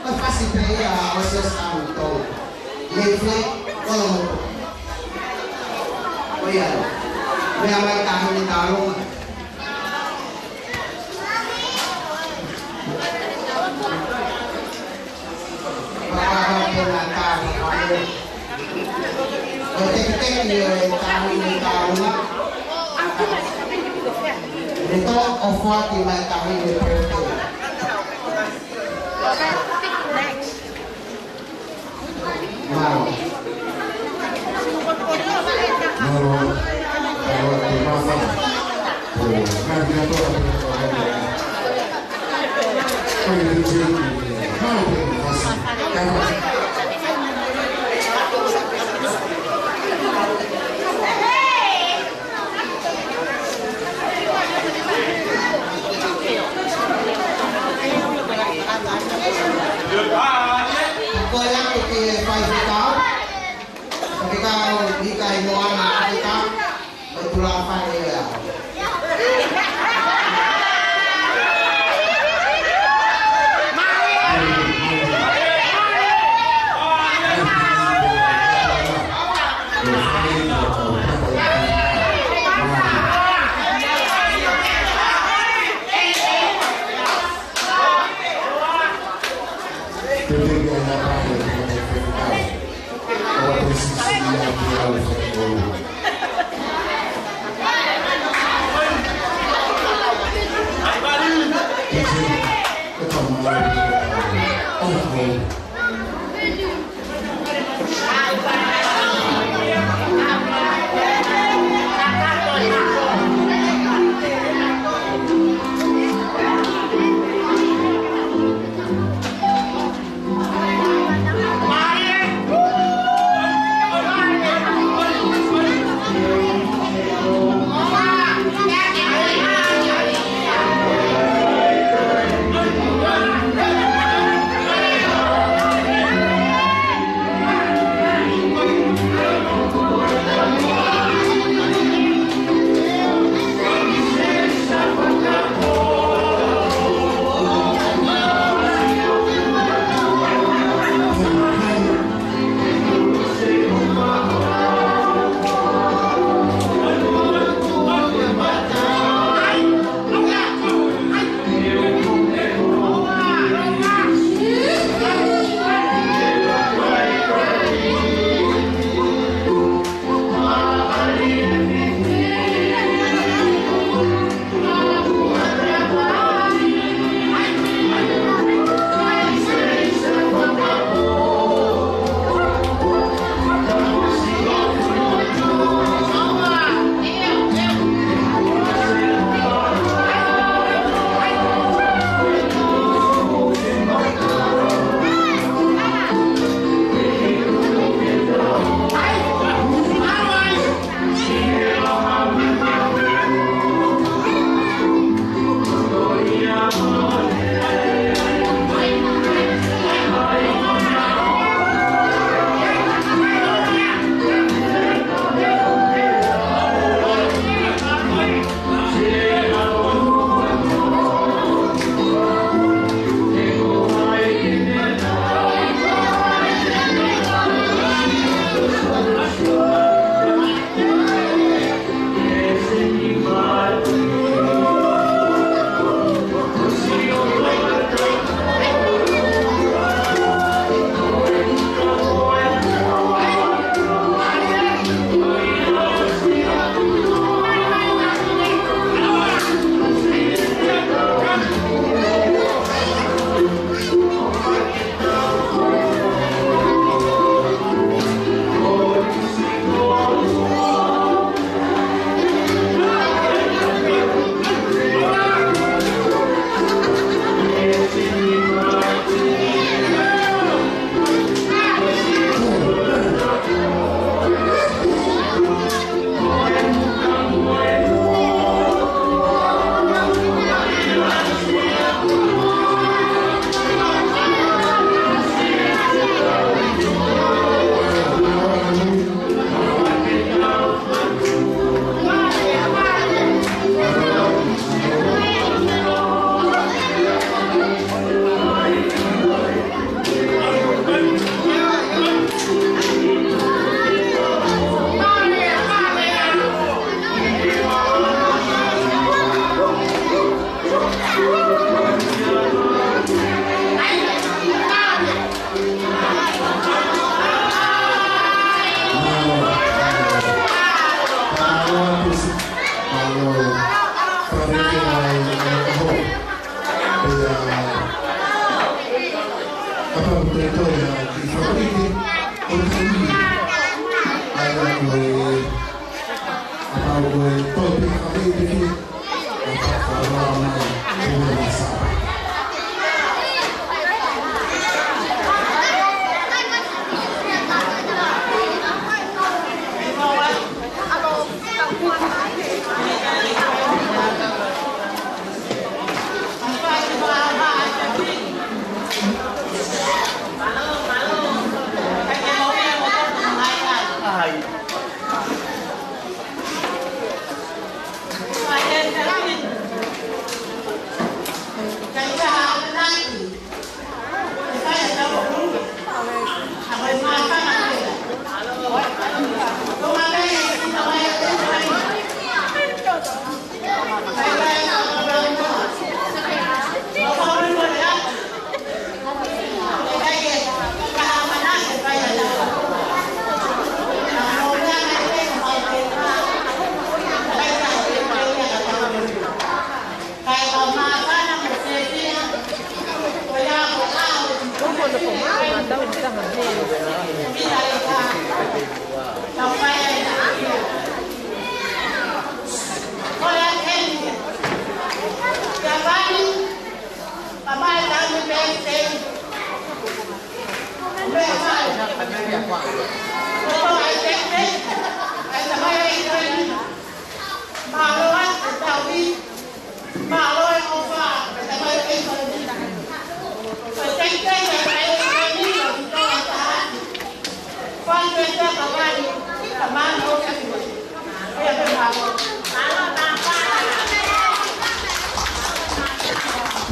ʻoku fasi pē ia ʻo Siosiʻanga Tonga. Mei fē, ʻo Lomotu. ʻO ia, meʻa mai taʻahine taʻu ʻe lua. Ko e laku ki he faifekau, faifekau Mika Imoana Āfika, ʻo tula fale ia.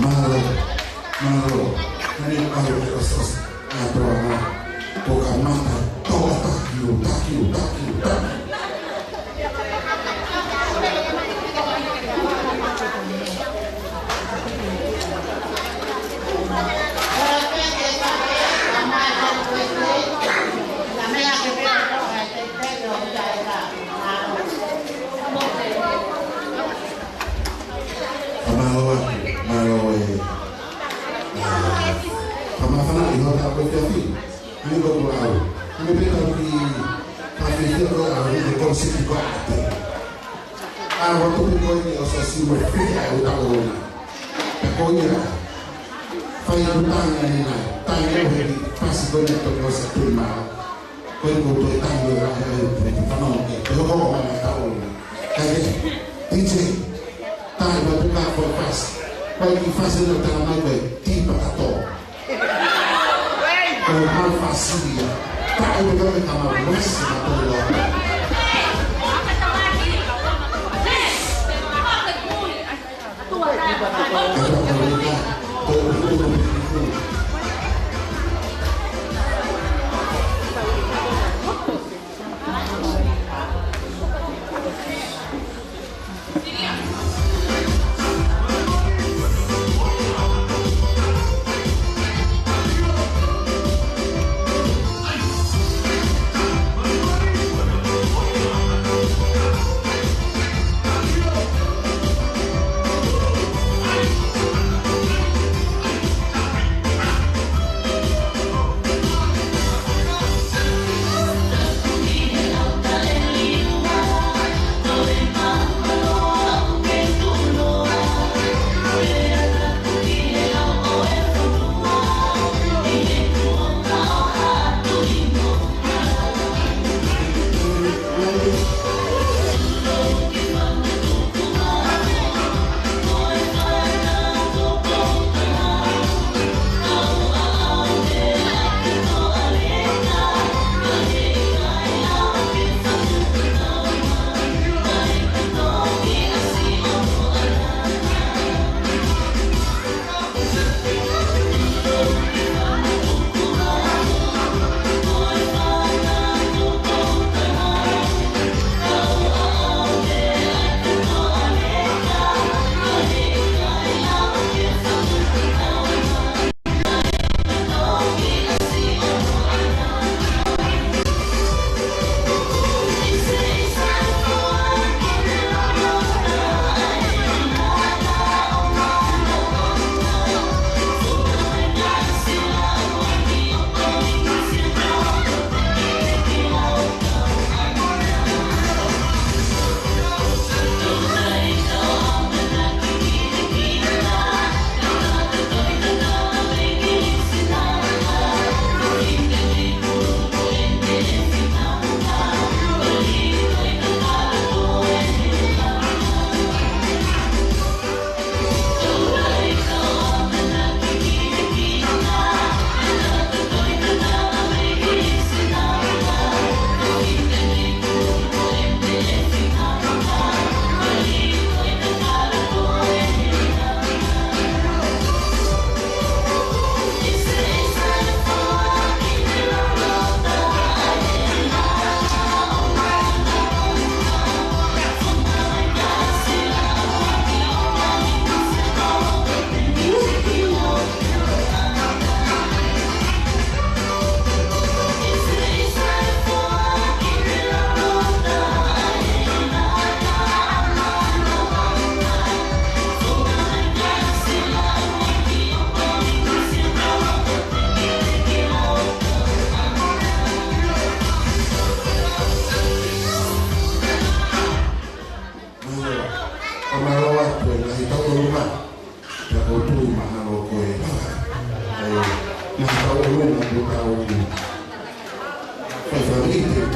Mālō, mālō. Hane au e osas. Atoa na. Ko ka mata toa taki o, taki o, taki o, taki. Mālō, mālō e. Ka māfana ʻi hota ko te afi. Ani ko ko au. Ani pe ka ki ka fi ki ko au ni ko si ki ko ate. A wa tu ko ni o sa si mo fi a u ta o na. Ko ia. Fai a u ta ni na. Ta ni o he pasi ko ni to ko sa tu ma. Ko e ko to e tango la he ai pe te fano ke te hoko ko mai ta o. Ka ke, D J, ta i ma tuka ko fasi. Ko e ki fasi no ta mai ko e ti pa ka to. Ko e mau fasi ia. Ta i ma tuka ka mau mas ma to lo.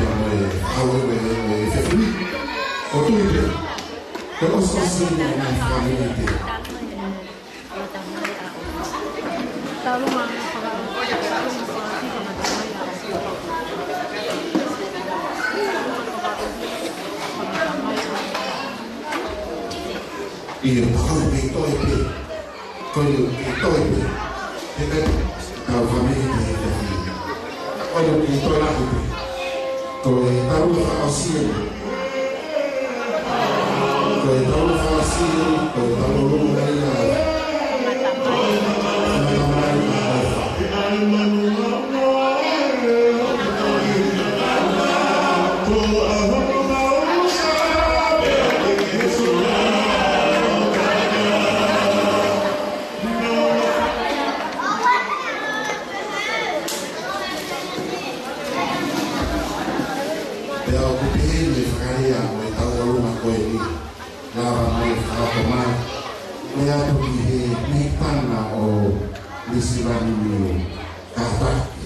Mo e ʻaho ē ʻo e, ʻo e efiafi ni. ʻOku ou tui pē ko e ʻosiʻosi eni ʻa e ngaahi fāmili te ʻIo, ʻoku ou tui pē ko e, ke toe pē. He ʻikai ke tau fāmili te he tahi. ʻOku ou tui pē ko e lahi pē. Ko e tau fakaʻosi eni. Ko e tau fakaʻosi eni, ko e tau lolo mai ʻa e. Pea ʻoku pehē ʻe he fakalea ʻo e tauʻolunga ko eni, lava mai ʻo fakahoko mai, ʻoatu ki he Mehikitanga ʻo Nuʻusila ni ʻo kātaki.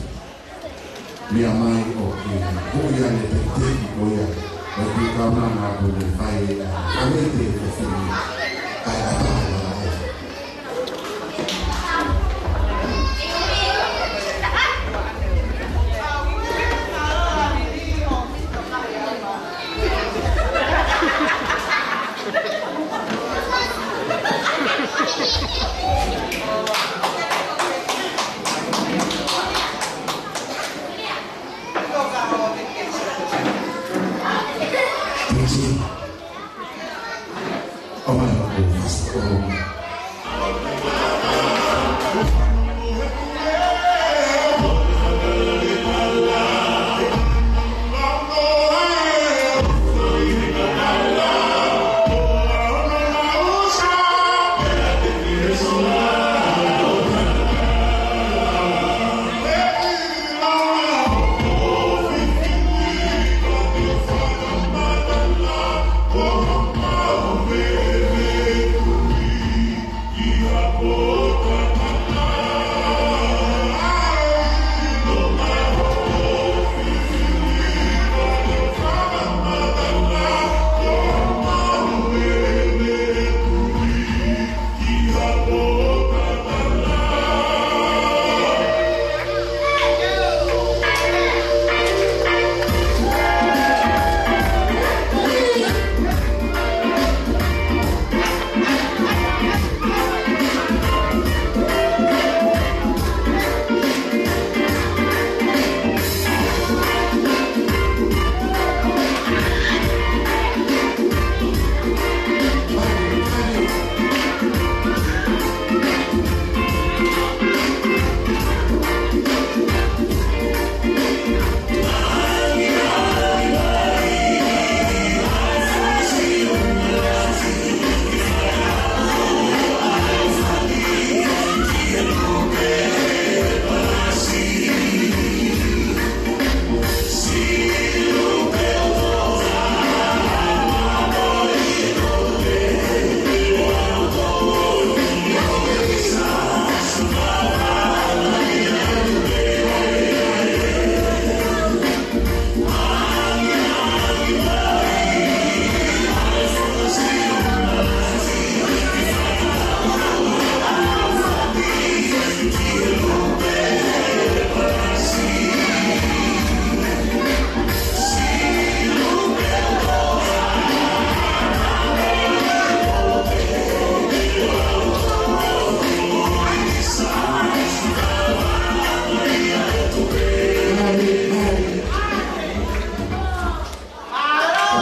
Meʻa mai ʻo ke hui ane te te ki ko ia, ʻo ke kaunanga ʻo ne fai ʻa e ʻameite ko fini, kae ʻatā ʻa e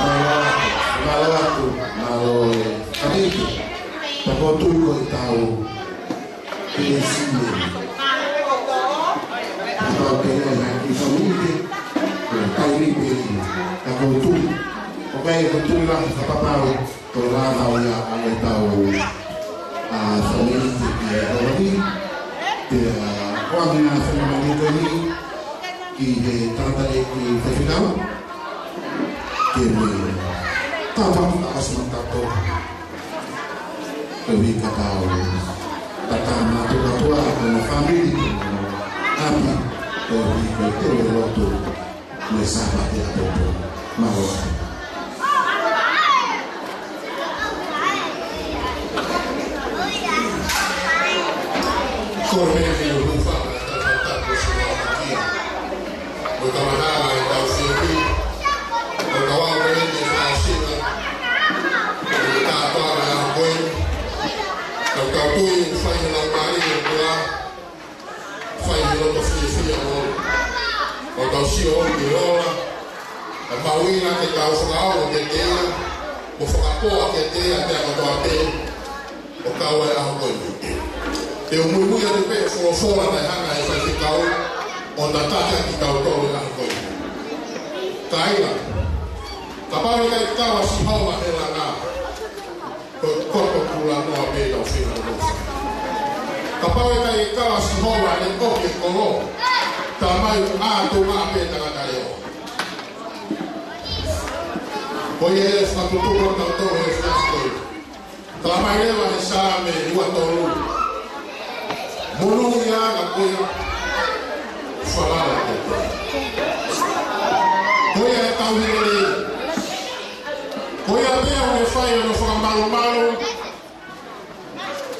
Mālō atu, mālō atu, mālō e kamiki. Pea ʻoku ou tui ko e tau ke esi e. Pea ʻoku ou tui ko e haki kamiki. Ko e taimi pē ia. Pea ʻoku ou tui. ʻOku ou tui lahi fakapapau ko e lava ia ʻa e tau, ʻa, fāmili te ke ʻalu ki. Pea, ʻoku ou ʻomi ʻa e fāmili ko eni ki he tangataʻeiki fefekau. Ke me tāpuaki ʻa e ʻasi matato. Koeʻuhi ka tau tatama atu kātoa ko e fāmili, ko e ʻapi, koeʻuhi ko e teu e lotu. Mo e Sāpate ʻApopo. Mālō. Ko e meʻa ke u hūfanga ʻetau fakatapu ʻo Sihova ki ai. Mo e kamataʻanga ʻetau fiefia. Mo e kau ʻaho ko eni ʻe fāsila. Mo e kātoanga ʻo e ʻaho ko eni. Tau tau tui ʻoku fai he Laumālie ʻo e ʻOtua. Fai he loto fiefia mo. ʻO tau sio ki he ola. ʻA e mahuʻinga ke tau fakaongo kiate ia. Mo fakapoa kiate ia, pea kotoa pē. ʻO kau ai ʻa e ʻaho ko eni. Te u muimui atu pē he folofola naʻe hanga ʻe he faifekau ʻo tataki kitautolu he ʻaho ko eni. Kāinga, kapau ʻe ʻikai kau ʻa Sihova he langa, ko e koto kulanoa pē ʻetau feinga ʻo fai. Kapau ʻe ʻikai kau ʻa Sihova he ʻosi e kolo, tā mai ʻoku ʻātunga pē tangata leʻo. Ko ia ʻe fakatupu ʻo tautolu he efiafi ko eni. Tala mai leva he Saame ua tolu. Monūʻia ʻa e ʻOtua, falala ki ai. Ko ia ʻe tauhi lelei. Ko ia pē ʻoku ne fai hono fakamalumalu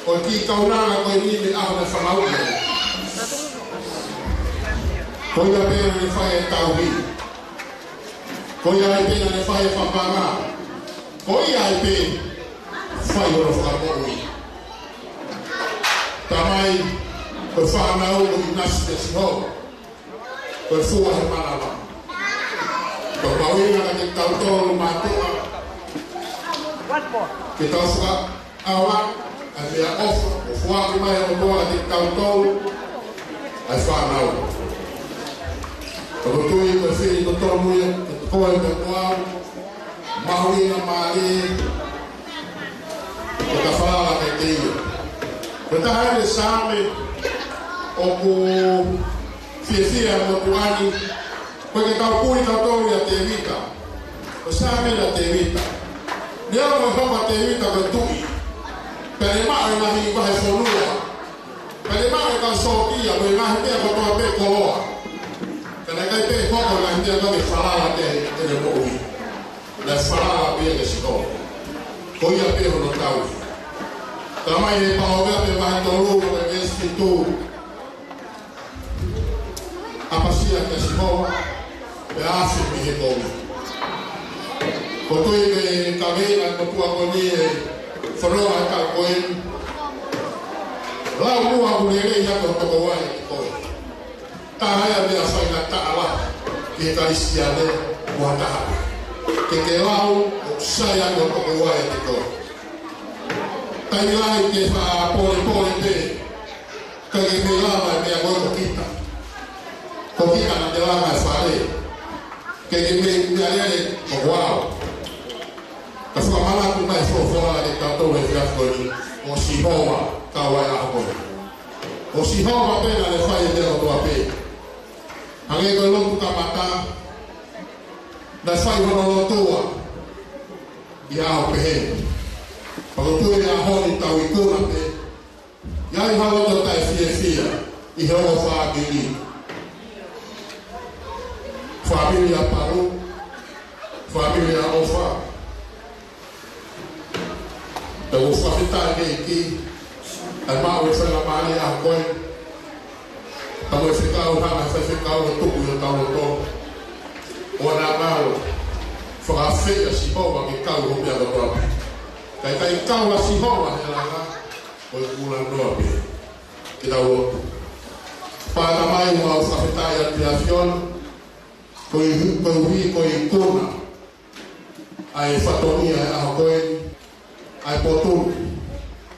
ʻo e kiʻi kaunanga ko eni mei he ʻaho naʻe fanauʻi ai. Ko ia pē ʻoku ne fai e tauhi. Ko ia ai pē naʻa ne fai e fafanga. Ko ia ai pē fai hono fakamoʻui. Tamai, ko e fānau ʻoku ʻinasi kia Sihova, ko e fua he manava. Ko e mahuʻinga kiate kitautolu mātuʻa ke tau faka- ʻAua, ʻa e meʻaʻofa ʻoku foaki mai ʻe he ʻOtua kiate kitautolu, ʻa e fānau. ʻOku ou tui ko e fili totonu ia, ʻe koe pea mo au, mahuʻinga mālie, ʻo ka falala kiate ia. Ko e taha eni e Saame ʻoku fiefia mo tuʻani, ko e ke tau puli tautolu ʻia Tēvita. Ko e Saame ʻa Tēvita. Neongo ʻene hoko ʻa Tēvita ko e tuʻi, pea ne maʻu e ngaahi vahefonua, pea ne maʻu e kau sōtia, mo e ngaahi meʻa kotoa pē koloa. Ka naʻe ʻikai pē hoko e ngaahi meʻa ko ē ke falala ki ai ʻene moʻui. Naʻe falala pē ia kia Sihova. Ko ia pē hono tauhi. Tamai, he Palōveape vahe tolu, ko e veesi fitu. ʻApasia kia Sihova, pea afe mei he kovi. ʻOku ou tui ko e kaveinga ʻa e motuʻa ko eni he fononga ʻa e taʻu ko eni. Lau muʻa ʻoku lelei ʻa e tokoua ʻiate koe. Taha ia e meʻa faingataʻa lahi ki he Kalisitiane mo ha taha. Ke ke lau ʻoku sai ʻa e tokoua ʻiate koe. Taimi lahi ke fakapolepole pē. ʻIkai ke mei lava e meʻa ko ē ko kita. Ko kita naʻa te langa e fale. ʻIkai ke mei meʻalele ko koe. Ka fakamanatu mai e folofola kiate kitautolu he efiafi ko eni, ko Sihova kau ai ʻa e ʻaho ko eni. Ko Sihova pē naʻa ne fai e meʻa kotoa pē. Hangē ko e lotu kamata, naʻe fai hono lotua ʻi he ʻaho pehē. Pea ʻoku ou tui he ʻaho ni tau ikuna pē. ʻI ai ha loto taʻefiefia ʻi he ongo fāmili. Fāmili ʻa Palu, fāmili ʻa ʻOfa. Pea ʻoku ou fakafetaʻi ki he ʻEiki, ʻa e maʻu e faingamālie ʻa ko ē. Pea mo e fekau hanga ʻe he faifekau ʻo tuku ʻi hotau loto. ʻO ʻalu ʻo fakaafeʻi ʻa Sihova ke kau ho meʻa kotoa pē. Ka ʻikai kau ʻa Sihova he langa, ko e kulanoa pē. Ke tau lotu. Pea Tamai, ʻoku mau fakafetaʻi atu he ʻAfiona, koeʻuhi, koeʻuhi ko e ikuna ʻa e fatongia ʻo e ʻaho ko eni, ʻa e potu ni,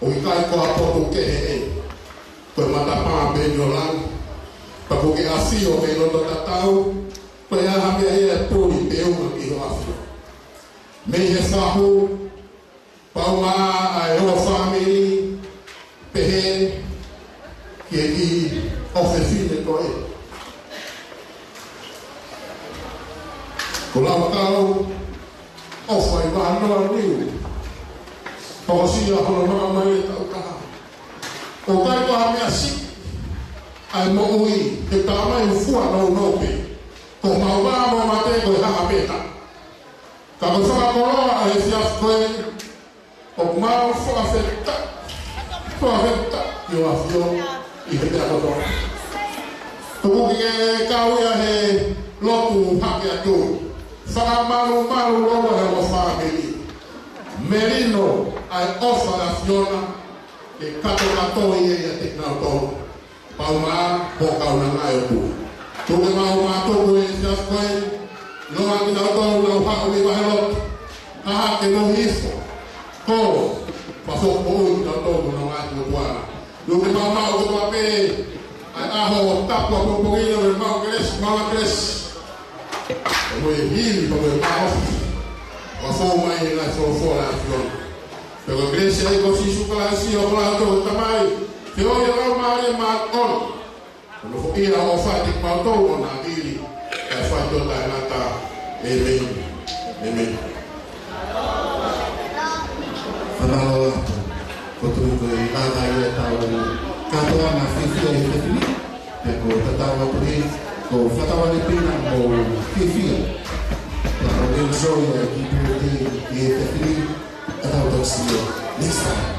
ʻoku ʻikai ko ha potu kehe eni, ko e matapā pē eni ʻo langi, pea kuo ke ʻafio mei loto tatau, ko e hā ha meʻa ia ʻe puli pe ʻuma ki ho ʻAfio. Mei he fahu, pea ʻumaʻā ʻa e ongo fāmili, pehē ki he kiʻi ʻofefine ko ē. Ko Laukau, ʻOfa ʻi Vanoa Niu, hokosia hono maka mai e tau taha. ʻOku ʻikai ko ha meʻa siʻi ʻa e moʻui, he tā mai ʻoku fua nounou pē. Ko homau vā mo Ka ko e fakakoloa ʻa e efiafi ko eni, ʻoku mau fakafetaʻi, fakafetaʻi ki hoʻo ʻAfio ʻi he meʻa kotoa. Tuku ke kau ia he lotu hake atu. Fakamalumalu loa he ʻofa meli. Melino ʻa e ʻofa ʻa e ʻAfiona ke katokato ia ʻiate kinautolu. Pau ma, ko kaunanga e ʻOtua. Tuku ke mau mātuku e efiafi ko eni, noa kinautolu ʻoku nau haʻu ʻi he vahe lotu. Haʻa ke mohi ifo. Ko, pa fo ko ui kinautolu ʻoku nau ngāue ki he ʻOtua. Tuku ke mau maʻu kotoa pē ʻa e ʻaho tapu ʻapongipongi ni, mau kelesi, mau kelesi. Ko e hili, ko e mau. Ua fou mai ʻi he ngaahi folofola ʻa e ʻAfiona. Pea ko e kelesi ʻa e ʻEiki ko Sīsū Kalaisi, ʻofa ʻa e ʻOtua ko e Tamai, feohi ʻa e Laumālie Māʻoniʻoni, ʻo nofoʻia ʻo fai kimautolu ʻo navili, kae fai ʻo taʻengata. ʻĒmeni. ʻĒmeni. Fakamālō atu. Ko e tuʻu ko e kātaki ʻetau kātoanga fiefia ʻi he efiafi ni. Pea ko e tatau atu ē, ko e fakatauange pē naʻa mou fiefia. Pea ko e enjoy e kiʻi pūleti ʻi he efiafi ni, ʻetau toki sio next time.